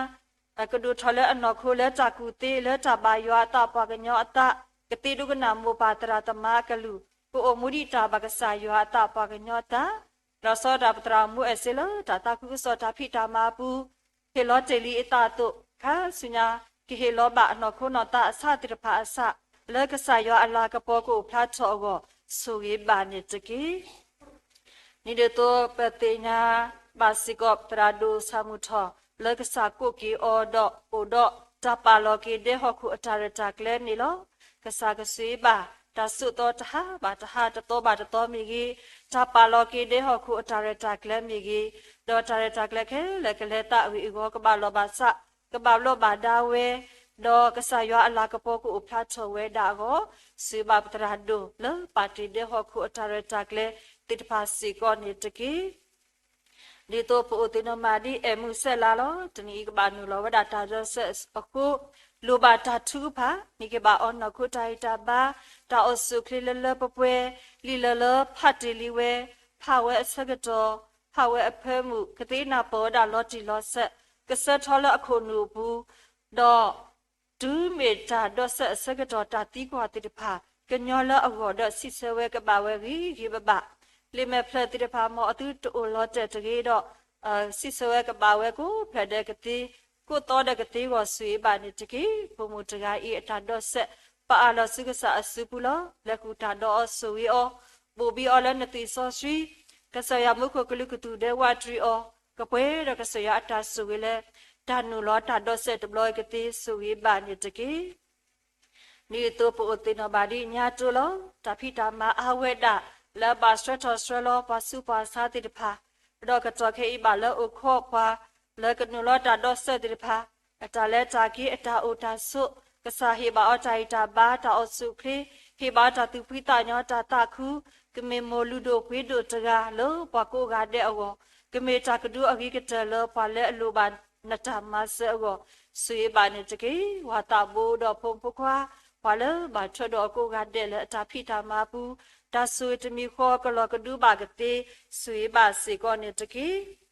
ကဒိၣ်ထီၣ်လၢအနီၢ်ခိလၢတၢ်ကူၣ်သ့ လၢတၢ်ဘၣ်ယွၤအသး ပှၤကညီအသး, ကသ့ဒိကနၣ်မိၢ်ပၢ်သရၣ်သမါအကလုၢ်, ကအိၣ်မူဒံးတၢ်ဘၣ်ကစၢ်ယွၤအသး ပှၤကညီအသး, လီၤဆီဒၣ်တၢ်ပသရၣ်မူအဲၣ်စ့လၢ တၢ်သးခုကစီၣ်တၢ်ဖံးတၢ်မၤအပူၤ ဟ့ၣ်လီၤတ့ၢ်လံအသးအသိး, ခါဆူညါ ကဟ့ၣ်လီၤဘၣ်အနီၢ်ခိနီၢ်သးအဆၣ်သ့ၣ်တဖၣ်အဆၣ်, လၢကစၢ်ယွၤအလၤကပီၤကအိၣ်ဖျါထီၣ်အဂီၢ် ဆိၣ်ဂ့ၤဘၣ်န့ၣ်တက့ၢ်. ဒ်သိးပသ့ၣ်ညါဘၣ်စ့ၢ်ကီးသရၣ်ဒိၣ်ဆၣ်မုၢ်ထီၣ် လၢကစၢ်ကိးက့ၤအီၤဒီးအိၣ်ဒီးတၢ်ပာ်လီၤက့ၤဒဲဟီၣ်ခိၣ်အတၢ်ရဲၣ်တၢ်ကျဲၤန့ၣ်လီၤ. ကစၢ်ကဆိၣ်ဂ့ၤဘၣ် တၢ်စိာ်သီတဟးဘၣ်တဟးတသီဘၣ်တသီမ့ၢ်ဂ့ၤ, တၢ်ပာ်လီၤက့ၤဒဲဟီၣ်ခိၣ်အတၢ်ရဲၣ်တၢ်ကျဲၤမ့ၢ်ဂ့ၤ, ဒီးတၢ်ရဲၣ်တၢ်ကျဲၤခဲလၢာ်ကလဲၤသးဝံၤအဂီၢ် ကဘၣ်လီၢ်ဘၣ်စး, ကဘၣ်ဘျီးဘၣ်ဒါဝဲ, ဒီးကစၢ်ယွၤအလၤကပီၤကအိၣ်ဖျါထီၣ်ဝဲဒၣ်အဂီၢ်, ဆိၣ်ဂ့ၤဘၣ်ပသရၣ်ဒိၣ်လၢပာ်တ့ၢ်ဒဲဟီၣ်ခိၣ်အတၢ်ရဲၣ်တၢ်ကျဲၤသ့ၣ်တဖၣ်စ့ၢ်ကီးန့ၣ်တက့ၢ်. ဒ်သိးပအိၣ်သ့ၣ်နီၢ်မၤဒ်အဲၣ်မုၢ်စဲးလါလီၤ. တနံၤအံၤကဘၣ်နုာ်လီၤဝဲဒၣ်တၢ်ဒိးစဲးအဃိ, လိၣ်ဘၣ်တၢ်ထုကဖၣ်, မ့ၢ်က့ၤဘၣ်အီၤနီၢ်ခိတၢ်ဟ့ၣ်တၢ်ဘါ, တၢ်အိၣ်ဆူၣ်အိၣ်ချ့လၢလၢပှဲၤပှဲၤ, လံာ်လၢလၢဖးတ့ၢ်လံဝဲ, ဖးဝဲအဆၢကတီၢ်, ဖးဝဲအဖၢမုၢ်, ကသ့နၢ်ပၢၢ်ဝဲဒၣ်လီၤတံၢ်လီၤဆဲး, ကဆၢထီၣ်လၢအခိၣ်နူာ်အပူၤ, ဒီး တုၤမ့ၢ်တၢ်ဒိးစဲးအဆၢကတီၢ် တၢ်သံကွၢ်သ့ၣ်တဖၣ် ကညီလၢအဂီၢ်ဒီးစံးဆၢဝဲကဘၣ်ဝဲဂ့ၤဂ့ၤဘၣ်ဘၣ်. လံာ်မဲာ်ဖျၢၣ်သ့ၣ်တဖၣ် မ်အသုတအိၣ်လီၤတဲာ်တဂ့ၤဒီး စံးဆၢဝဲကဘၣ်ဝဲကိးဖျၢၣ်ဒီးကသ့, ကိးသီဒီးကသ့အဂီၢ် ဆိၣ်ဂ့ၤဘၣ်န့ၣ်တက့ၢ်. ဖိမုၣ်တဂၤအံၤအတၢ်ဒိးစဲး ပာ်အလီၢ်ဆူကစၢ်အစုပူၤလီၤ. လဲၤဃုာ်တၢ်ဒီးအီၤ ဆိၣ်ဂ့ၤအီၤ, ဘိၣ်ဘံအီၤလၢနသွံၣ်စီဆှံ, ကစၢ်ယွၤမူခိၣ်ကလုာ်ကသူၣ်ဒဲဝးတရံးအီၤ, ကပှဲၤဒီးကစၢ်ယွၤအတၢ်ဆိၣ်ဂ့ၤလၢ တၢ်နုာ်လီၤတၢ်ဒိးစဲးတဘျီအံၤကသ့ ဆိၣ်ဂ့ၤဘၣ်န့ၣ်တက့ၢ်. ဒ်သိးပအိၣ်သ့ၣ်နီၣ်ဘၣ်ဒ်ညါတိလီၤ. တၢ်ဖံးတၢ်မၤအါဝဲဒၣ် လၢအဘၣ်ဆှၢထီၣ်ဆှၢလီၤပှၤဆူးပှၤဆါသ့ၣ်တဖၣ်, ဒီးကတီၢ်ခဲအံၤဘၣ်လၢအိၣ်ခိးပှၤ လၢကနုာ်လီၤတၢ်ဒိးစဲးသ့ၣ်တဖၣ်, အတၢ်လဲၤတၢ်က့ၤ အတၢ်အိၣ်တၢ်ဆိး, ကစၢ်ဟ့ၣ်ဘၣ်အီၤတၢ်ဂံၢ်တၢ်ဘါ တၢ်အိၣ်ဆူၣ်အိၣ်ချ့, ဟ့ၣ်ဘၣ်အီၤတၢ်သူၣ်ဖှံသးညီ တၢ်သးခု, ကမ့ၢ်မိၢ်လုၢ်ဒိၣ်ပှ့ၤဒိၣ်တဂၤလၢပှၤကိးဂၤဒဲးအဂီၢ်, ကမ့ၢ်တၢ်ကဒုအဂ့ၤကတၢၢ်လၢပှၤလၢအလိၣ်ဘၣ်နတၢ်မၤစၢၤအဂီၢ်, ဆိၣ်ဂ့ၤဘၣ်န့ၣ်တက့ၢ်. ပှၤသးဘိဒီးဖိမုၣ်ဖိခွါ, ပှၤလၢဘၣ်ထွဲဒီးအကိးဂၤဒဲးလၢအတၢ်ဖံးတၢ်မၤအပူၤ, တၢ်ဆိၣ်ဂ့ၤတမံၤဃီကလီၤကဒုဘၣ်ကသ့, ဆိၣ်ဂ့ၤဘၣ်စ့ၢ်ကီးန့ၣ်တက့ၢ်.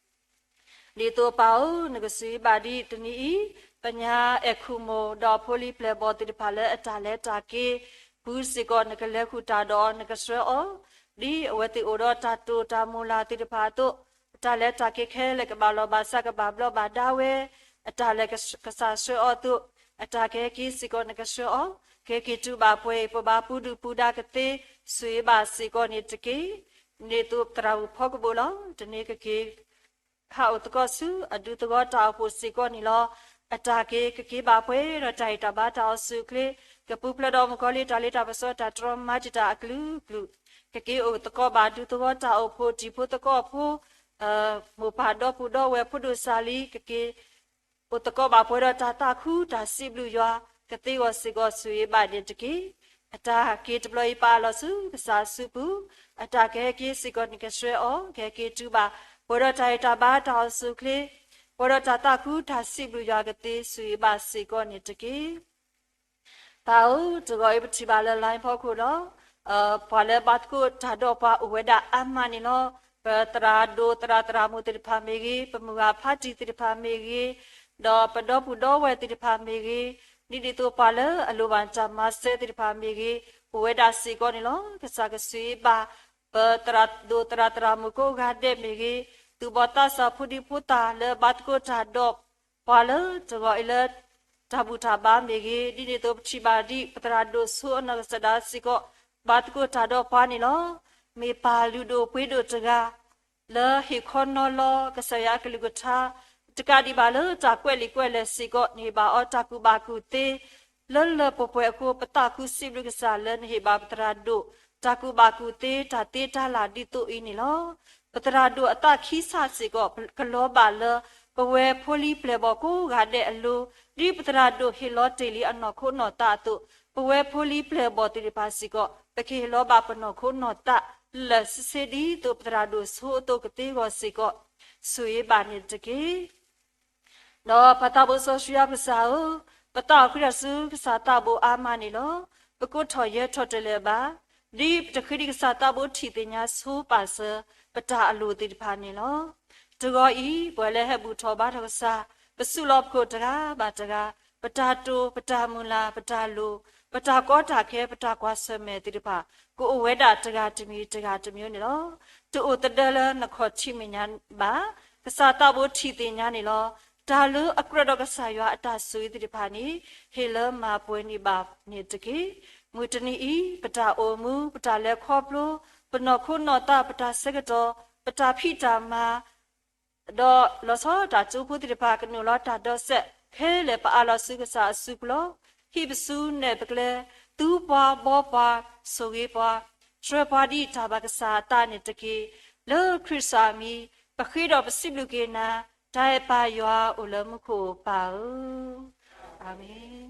ဒ်သိးပၢ်ဧၢ, နကဆိၣ်ဂ့ၤဘၣ်ဒ်တနံၤအံၤ, ပညါအဲၣ်ခူၣ်မိၢ်ဒီးဖိလံၤပျဲၢ်ဘီၣ်သ့ၣ်တဖၣ်လၢအတၢ်လဲၤတၢ်က့ၤ, ဖုစ့ၢ်ကီးနကလဲၤဃုာ်တၢ်ဒီးအီၤ နကဆှၢအီၤ, ဒ်အဝဲသ့ၣ်အိၣ်ဒီးတၢ်တိာ်တၢ်မုၢ်လၢ်သ့ၣ်တဖၣ်အသိး, အတၢ်လဲၤတၢ်က့ၤခဲလၢာ်ကဘၣ်လီၢ်ဘၣ်စး ကဘၣ်ဘျီးဘၣ်ဒါဝဲ, အတၢ်လဲၤကစၢ်ဆှၢအီၤအသိး, အတၢ်ကဟဲက့ၤစ့ၢ်ကီးနကဆှၢအီၤ, ကဟဲက့ၤတုၤဘၣ်ပှဲၤအံၤ ပဘၣ်ပူၤဒုၣ်ပူၤဒါကသ့, ဆိၣ်ဂ့ၤဘၣ်စ့ၢ်ကီးန့ၣ်တက့ၢ်. ဒ်သိးသရၣ်မုၣ်ဖီကဘိၣ်လီၤ. တနံၤကက့ၤ ဟးအိၣ်သကိးဆူအဒူသဝီတၢ်အိၣ်ဖှိၣ်စ့ၢ်ကီးန့ၣ်လီၤ. အတၢ်က့ၤကက့ၤဘၣ်ပှဲၤဒီးတၢ်ဟ့ၣ်တၢ်ဘါတၢ်အိၣ်ဆူၣ်အိၣ်ချ့, ကပူၤဖျဲးဒီးမုၣ်ကီၤလံၢ်တၢ်လ့တၢ်ပစီတၢ်တြီမၤတံာ်တာ်အကလုာ်ကလုာ်, ကက့ၤအိၣ်သကိးဘၣ်ဒူသဝီတၢ်အိၣ်ဖှိၣ်တံၤဖိသကိးဖိ မိၢ်ပၢ်ဒီပုၢ်ဒီဝဲၢ်ဖိဒိၣ်စၢ်လံ ကက့ၤ အိၣ်သကိးဘၣ်ပှဲၤဒီးတၢ်သးခုတၢ်စံးဘျုးယွၤ ကသ့အဂီၢ်စ့ၢ်ကီးဆိၣ်ဂ့ၤဘၣ်န့ၣ်တက့ၢ်. အတၢ်က့ၤတဘျီအံၤပာ်အလီၢ်ဆူကစၢ်အစုပူၤ, အတၢ်ကဟဲက့ၤစ့ၢ်ကီးန့ၣ်ကဆှၢအီၤ ကဟဲက့ၤတုၤဘၣ် ပှဲၤဒီးတၢ်ဟ့ၣ်တၢ်ဘါတၢ်အိၣ်ဆူၣ်အိၣ်ချ့, ပှဲၤဒီးတၢ်သးခုတၢ်စံးဘျုးယွၤကသ့ဆိၣ်ဂ့ၤဘၣ်စ့ၢ်ကီးန့ၣ်တက့ၢ်. ပၢ်ဧၢ, တဂီၤအံၤပထံၣ်ဘၣ်လၢ line ဖီခိၣ်ဒီး ပှၤလၢဘါသကိးတၢ်ဒီးပှၤအိၣ်ဝဲဒၣ်အါမးန့ၣ်လီၤ. ပသရၣ်ဒိၣ်သရၣ်သရၣ်မုၣ်သ့ၣ်တဖၣ်မ့ၢ်ဂ့ၤ, ပမုၢ်ဂၤဖးတံၢ်သ့ၣ်တဖၣ်မ့ၢ်ဂ့ၤ, ဒီးပဒီပုၢ်ဒီဝဲၢ်သ့ၣ်တဖၣ်မ့ၢ်ဂ့ၤ, ဒ်န့ၣ်အသိးပှၤလၢအလိၣ်ဘၣ်တၢ်မၤစၢၤသ့ၣ်တဖၣ်မ့ၢ်ဂ့ၤ, အိၣ်ဝဲဒၣ်စ့ၢ်ကီးန့ၣ်လီၤ. ကစၢ်ကဆိၣ်ဂ့ၤဘၣ် ပသရၣ်ဒိၣ်သရၣ်သရၣ်မုၣ်ကိးဂၤဒဲးမ့ၢ်ဂ့ၤ, သူၣ်ဘီၣ်သးစၢ်ဖိဒံဖိသၣ်လၢဘါသကိးတၢ်ဒီးပှၤလၢတဂီၤအံၤလၢ တၢ်ဘူၣ်တၢ်ဘါမ့ၢ်ဂ့ၤ, ဒ်န့ၣ်အသိးပထံၣ်ဘၣ်ဒ်ပသရၣ်ဒိၣ်ဆိအနီၢ်ကစၢ်ဒၣ်စ့ၢ်ကီး ဘါသကိးတၢ်ဒီးပှၤန့ၣ်လီၤ. မ့ၢ်ပၢ်လုၢ်ဒိၣ်ပှ့ၤဒိၣ်တဂၤ လၢဟ့ၣ်ခီနီၤလီၤကစၢ်ယွၤအကလုၢ်ကထါ တကးဒံးဘၣ်လၢတၢ်ကွဲးလံာ်ကွဲးလဲၢ်စ့ၢ်ကီး နဟ့ၣ်ဘၣ်အီၤတၢ်ကူၣ်ဘၣ်ကူၣ်သ့ လၢလၢပှဲၤပှဲၤအဃိ ပသးခုစံးဘျုးကစၢ်လၢနဟ့ၣ်ဘၣ်ပသရၣ်ဒိၣ် တၢ်ကူၣ်ဘၣ်ကူၣ်သ့တၢ်သ့တၢ်လၢ်ဒ်သိးအံၤန့ၣ်လီၤ. ပသရၣ်ဒိၣ်အသးခံစးစ့ၢ်ကီး ကလီၤဘၣ်လၢ ပဝဲဖိလံၤပျဲၢ်ဘီၣ်ကိးဂၤဒဲးအလိၤ ဒ်ပသရၣ်ဒိၣ်ဟ့ၣ်လီၤတ့ၢ်လံအနီၢ်ခိနီၢ်သးအသိး ပဝဲဖိလံၤပျဲၢ်ဘီၣ်သ့ၣ်တဖၣ်စ့ၢ်ကီး ပကဟ့ၣ်လီၤဘၣ်ပနီၢ်ခိနီၢ်သး လၢာ်လၢာ်ဆ့ဆ့ဒ်သိးပသရၣ်ဒိၣ်ဆိအသိးကသ့အဂီၢ်စ့ၢ်ကီး ဆိၣ်ဂ့ၤဘၣ်န့ၣ်တက့ၢ်. ဒီးပၢ်သးဘိစီဆှံယွၤပကစၢ်ဧၢ, ပသးအိၣ်ဃံတၢ်ဆူကစၢ်သးဘိအါမးန့ၣ်လီၤ. ပကိးထီၣ်ယဲၢ်ထီၣ်တလဲၤဘၣ်, ဒ်ပတဃ့ဒံးကစၢ်သးဘိထံၣ်သ့ၣ်ညါဆိပာ်စၢၤ ပတၢ်အလိၣ်သ့ၣ်တဖၣ်န့ၣ်လီၤ. တဂီၤအံၤ ပှၤလၢဟဲဘူၣ်ထီၣ်ဘါထီၣ်ကစၢ် ပစုလီၢ်ပခိၣ်တဂၤဘၣ်တဂၤ, ပတၢ်တိာ် ပတၢ်မုၢ်လၢ် ပတၢ်လိၣ် ပတၢ်ကီတၢ်ခဲ ပတၢ်ကွၢ်ဆၢၣ်မဲာ်သ့ၣ်တဖၣ် ကအိၣ်ဝဲဒၣ်တဂၤတမံၤတဂၤတမံၤန့ၣ်လီၤ. တအိၣ်သဒၢလၢနခီၣ်ထံးမဲာ်ညါဘၣ်. ကစၢ်သးဘိထံၣ်သ့ၣ်ညါန့ၣ်လီၤ. တၢ်လၢအကြၢးဒီးကစၢ်ယွၤအတၢ်ဆိၣ်ဂ့ၤသ့ၣ်တဖၣ်န့ၣ် ဟ့ၣ်လၢမၤပှဲၤန့ၢ်ဘၣ်န့ၣ်တက့ၢ်. မုၢ်တနံၤအံၤ ပတၢ်အိၣ်မူ ပတၢ်လဲၤခီဖျိ ပနီၢ်ခိနီၢ်သး ပတၢ်ဆၢကတီၢ် ပတၢ်ဖံးတၢ်မၤ ဒီးလီၤဆီဒၣ်တၢ်ကၠိဖိသ့ၣ်တဖၣ် ကနုာ်လီၤတၢ်ဒီးစဲးခဲလၢာ် ပအးလီၤဆူကစၢ်အစုပူၤလီၤ. ဟံးပစုနဲၣ်ပကျဲ, သူပှၤဘီပှၤ, ဆိၣ်ဂ့ၤပှၤ, ဆှၢပှၤဒ်တၢ်ဘၣ်ကစၢ်အသးန့ၣ်တက့ၢ်. လၢခရံာ်စၢ်အမံၤ ပဃ့ဒီးပစံးဘျုးက့ၤနၤ, တၢ်အဲၣ်ပၢ်ယွၤအိၣ်လၢမူခိၣ်ပၢ်ဧၢ, အၤမ့ၣ်.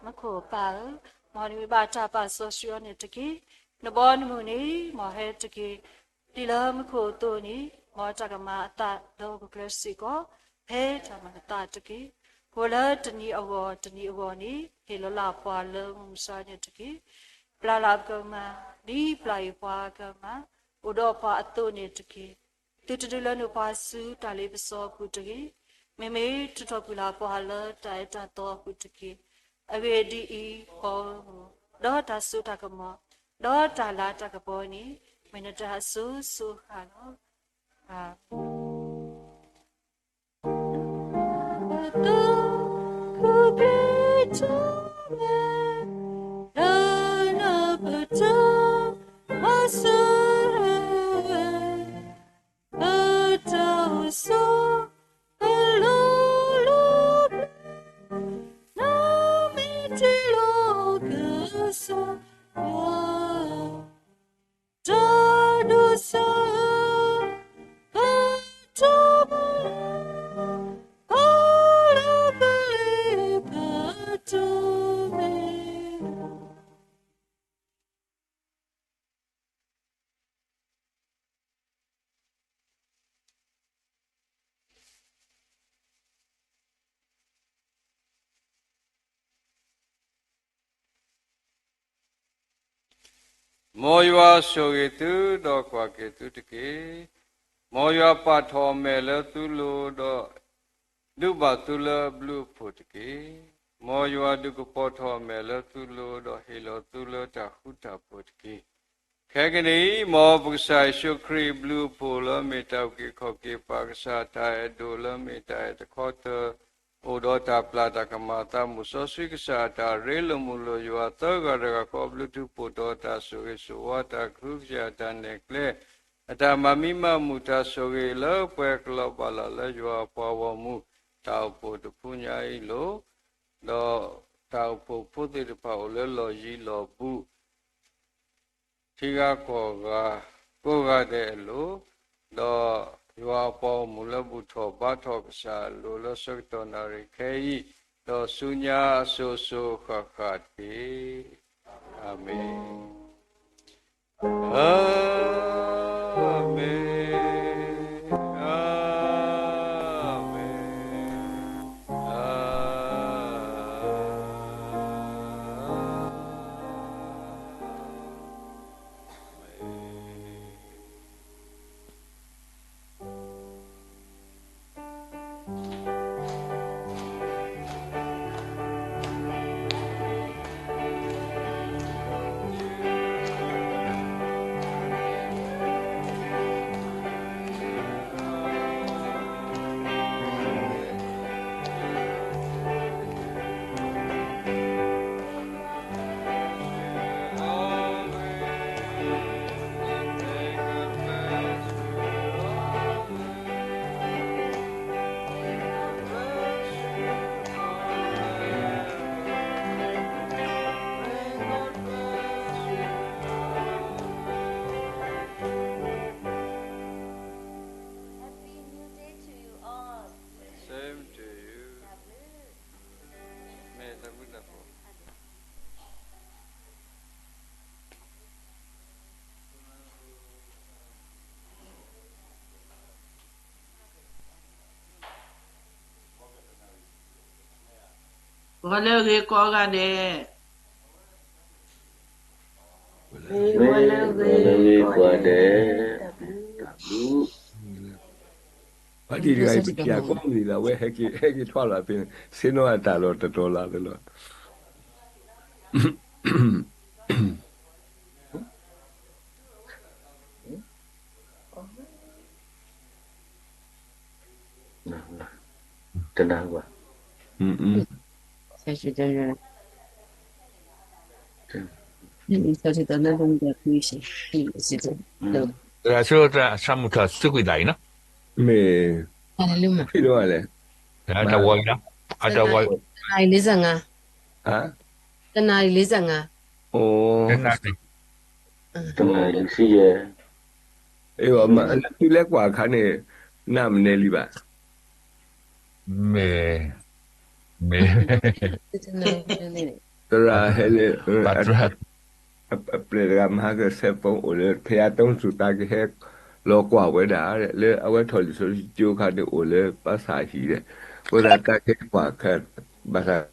မူခိၣ်ပၢ်ဧၢ, မ်နမံၤဘၣ်တၢ်ပာ်စီဆှံအီၤန့ၣ်တက့ၢ်. နဘီနမုၢ်န့ၣ် မ်ဟဲတက့ၢ်. ဒ်လၢမူခိၣ်အသိးန့ၣ် မ်တၢ်ကမၤအသးလၢဟီၣ်ခိၣ်ချၢစ့ၢ်ကီး ဖဲတၢ်မၤအသးတက့ၢ်. အိၣ်လၢတနံၤအဂီၢ်တနံၤအဂီၢ်န့ၣ် ဟ့ၣ်လီၤလၢ်ပှၤလၢမုၢ်မဆါန့ၣ်တက့ၢ်. ပျၢ်လၢ်ပကမၤ ဒ်ပျၢ်ယွၤပှၤကမၤ အိၣ်ဒီးပှၤအသိးန့ၣ်တက့ၢ်. သုတဒုးလၢနုာ်ပှၤဆူတၢ်လ့ပစီအပူၤတဂ့ၤ. မ့မ့ၢ်ထုးထီၣ်ကွံာ်လၢ်ပှၤလၢတၢ်အဲၣ်တၢ်သီအပူၤတက့ၢ်. အဂ့ၢ်ဒ်အံၤ, ပှၤဂီၢ်မုၢ်, ဒီးတၢ်စိတၢ်ကမီၤ, ဒီးတၢ်လၤတၢ်ကပီၤန့ၣ် မ့ၢ်နတၢ်အစိၤစိၤအဃၣ်လီၤ. အၤမ့ၣ်. ပတၢ်အိ�ၣ်ဆိး အလီၢ်လီၢ်ဘျၢ နမ့ၢ်တ့လီၤကစၢ်ယွၤ တၢ်ဒိးစၢၤ ပတၢ်မၤလၢ ပလၢပတၢ်မ့ၢ် မ်ယွၤဆိၣ်ဂ့ၤသု ဒီးကွၢ်က့ၤသုတက့ၢ်. မ်ယွၤပာ်ထီၣ်အမဲာ်လၢသုလိၤ ဒီးဒုးဘၣ်သုလၢအဘျုးအဖှိၣ်တက့ၢ်. မ်ယွၤဒုးကပီၤထီၣ်အမဲာ်လၢသုလိၤ ဒီးဟ့ၣ်လီၤသုလၢတၢ်ဃူတၢ်ဖိးတက့ၢ်. ခဲကနံၣ်အံၤ မ်ပကစၢ်ယ့ၣ်ၡူးခရံာ်အဘျုးအဖှိၣ်လၢမ့ၢ်တၢ်အုၣ်က့ၤခီၣ်က့ၤပၢ်, ကစၢ်တၢ်အဲၣ်ဒိၣ်လၢမ့ၢ်တၢ်အဲၣ်တခီတၢၤ, အိၣ်ဒီးတၢ်ပျၢ်တၢ်ကမၣ်သး မိၢ်စီဆှံကစၢ်အတၢ်ရ့လိာ်မုာ်လိာ်ယွၤ သၢဂၤတဂၤဃီ ဘျုးထူးဖှိၣ်တီၤတၢ်ဆိၣ်ဂ့ၤဆိၣ်ဝါ တၢ်ကဟုကယာ်တၢ်နဲၣ်ကျဲ အတၢ်မၤမံမၤမုာ်တၢ်ဆိၣ်ဂ့ၤလၢပှဲၤကလီၤဘၣ်လီၤလၢယွၤအပှၤဂီၢ်မုၢ် တၢ်အိၣ်ဖှိၣ်တဖုညါအံၤလီၤ. ဒီးတၢ်အိၣ်ဖှိၣ်ဖိသ့ၣ်တဖၣ်အိၣ်လၢလီၢ်ယံၤလီၢ်ဘူး ထံဂၤကီၢ်ဂၤ ကိးဂၤဒဲးအလိၤ, ဒီးယွၤအပှၤဂီၢ်မုၢ်လၢဘူၣ်ထီၣ်ဘါထီၣ်ကစၢ်အလိၤလၢဆၢကတီၢ်နၣ်ရံၣ်ခဲအံၤ, ဒီးဆူညါအစိၤစိၤဃၣ်ဃၣ်တက့ၢ်. အၤမ့ၣ်. အၤမ့ၣ်, အၤမ့ၣ်, အၤမ့ၣ်. Happy New Day to you all. Same to you. တၢ်ဘျုး မ့ၢ်တၢ်ဘျုးတၢ်ဖှိၣ် ဂီၤလၢအဂ့ၤကိးဂၤဒဲး, ဂီၤလၢအဂ့ၤကိးဂၤဒဲး, တၢ်ဘျုး ပှၤဒ်တဂၤအံၤ ပထံၣ်အကိးမုၢ်နံၤလီၤ, အဝဲဟဲက့ၤထီၣ်လီၤဖဲန့ၣ် ဆ့ၣ်နီၤအတၢ်လီၤတတီၤလီၤသလီၤ. တနၢ်ဟူဘၣ်. သရၣ်ဆိ သရၣ်ဆၣ်မုၢ်ထီၣ် သုကွံာ်သးအံၤနီၤ, မ့ၢ် ဖံးဒိၣ်လဲၣ်, အတဝီအံၤနီၤ, အတဝီအံၤ, တနၣ်ရံၣ်လံစၢ်ငါ, တနၣ်ရံၣ်လံစၢ်ငါ, တနၣ်ရံၣ်လံစၢ်ယဲၢ်, အ့ၣ် သုလဲၤကွၢ်အခါန့ၣ် နၢ်မနဲလံဘၣ်. မ့ၢ်, မ့ၢ်, သရၣ်ဟဲလၢ အပျဲၢ်တဂၤမၤကစဲးဖိအိၣ်လၢ ဖဲအတုံးသူၣ်တၢ်ကဟဲလီၤကွၢ်ဝဲဒၣ် လၢအဝဲထီၣ်လံာ်စီဆှံကၠိခါန့ၣ်အိၣ်လၢဘၣ်ဆၣ်ဟံၣ်ဒီး အဃိသတးတၢ်ကဟဲကွၢ်ခဲ ဘၣ်ဆၣ်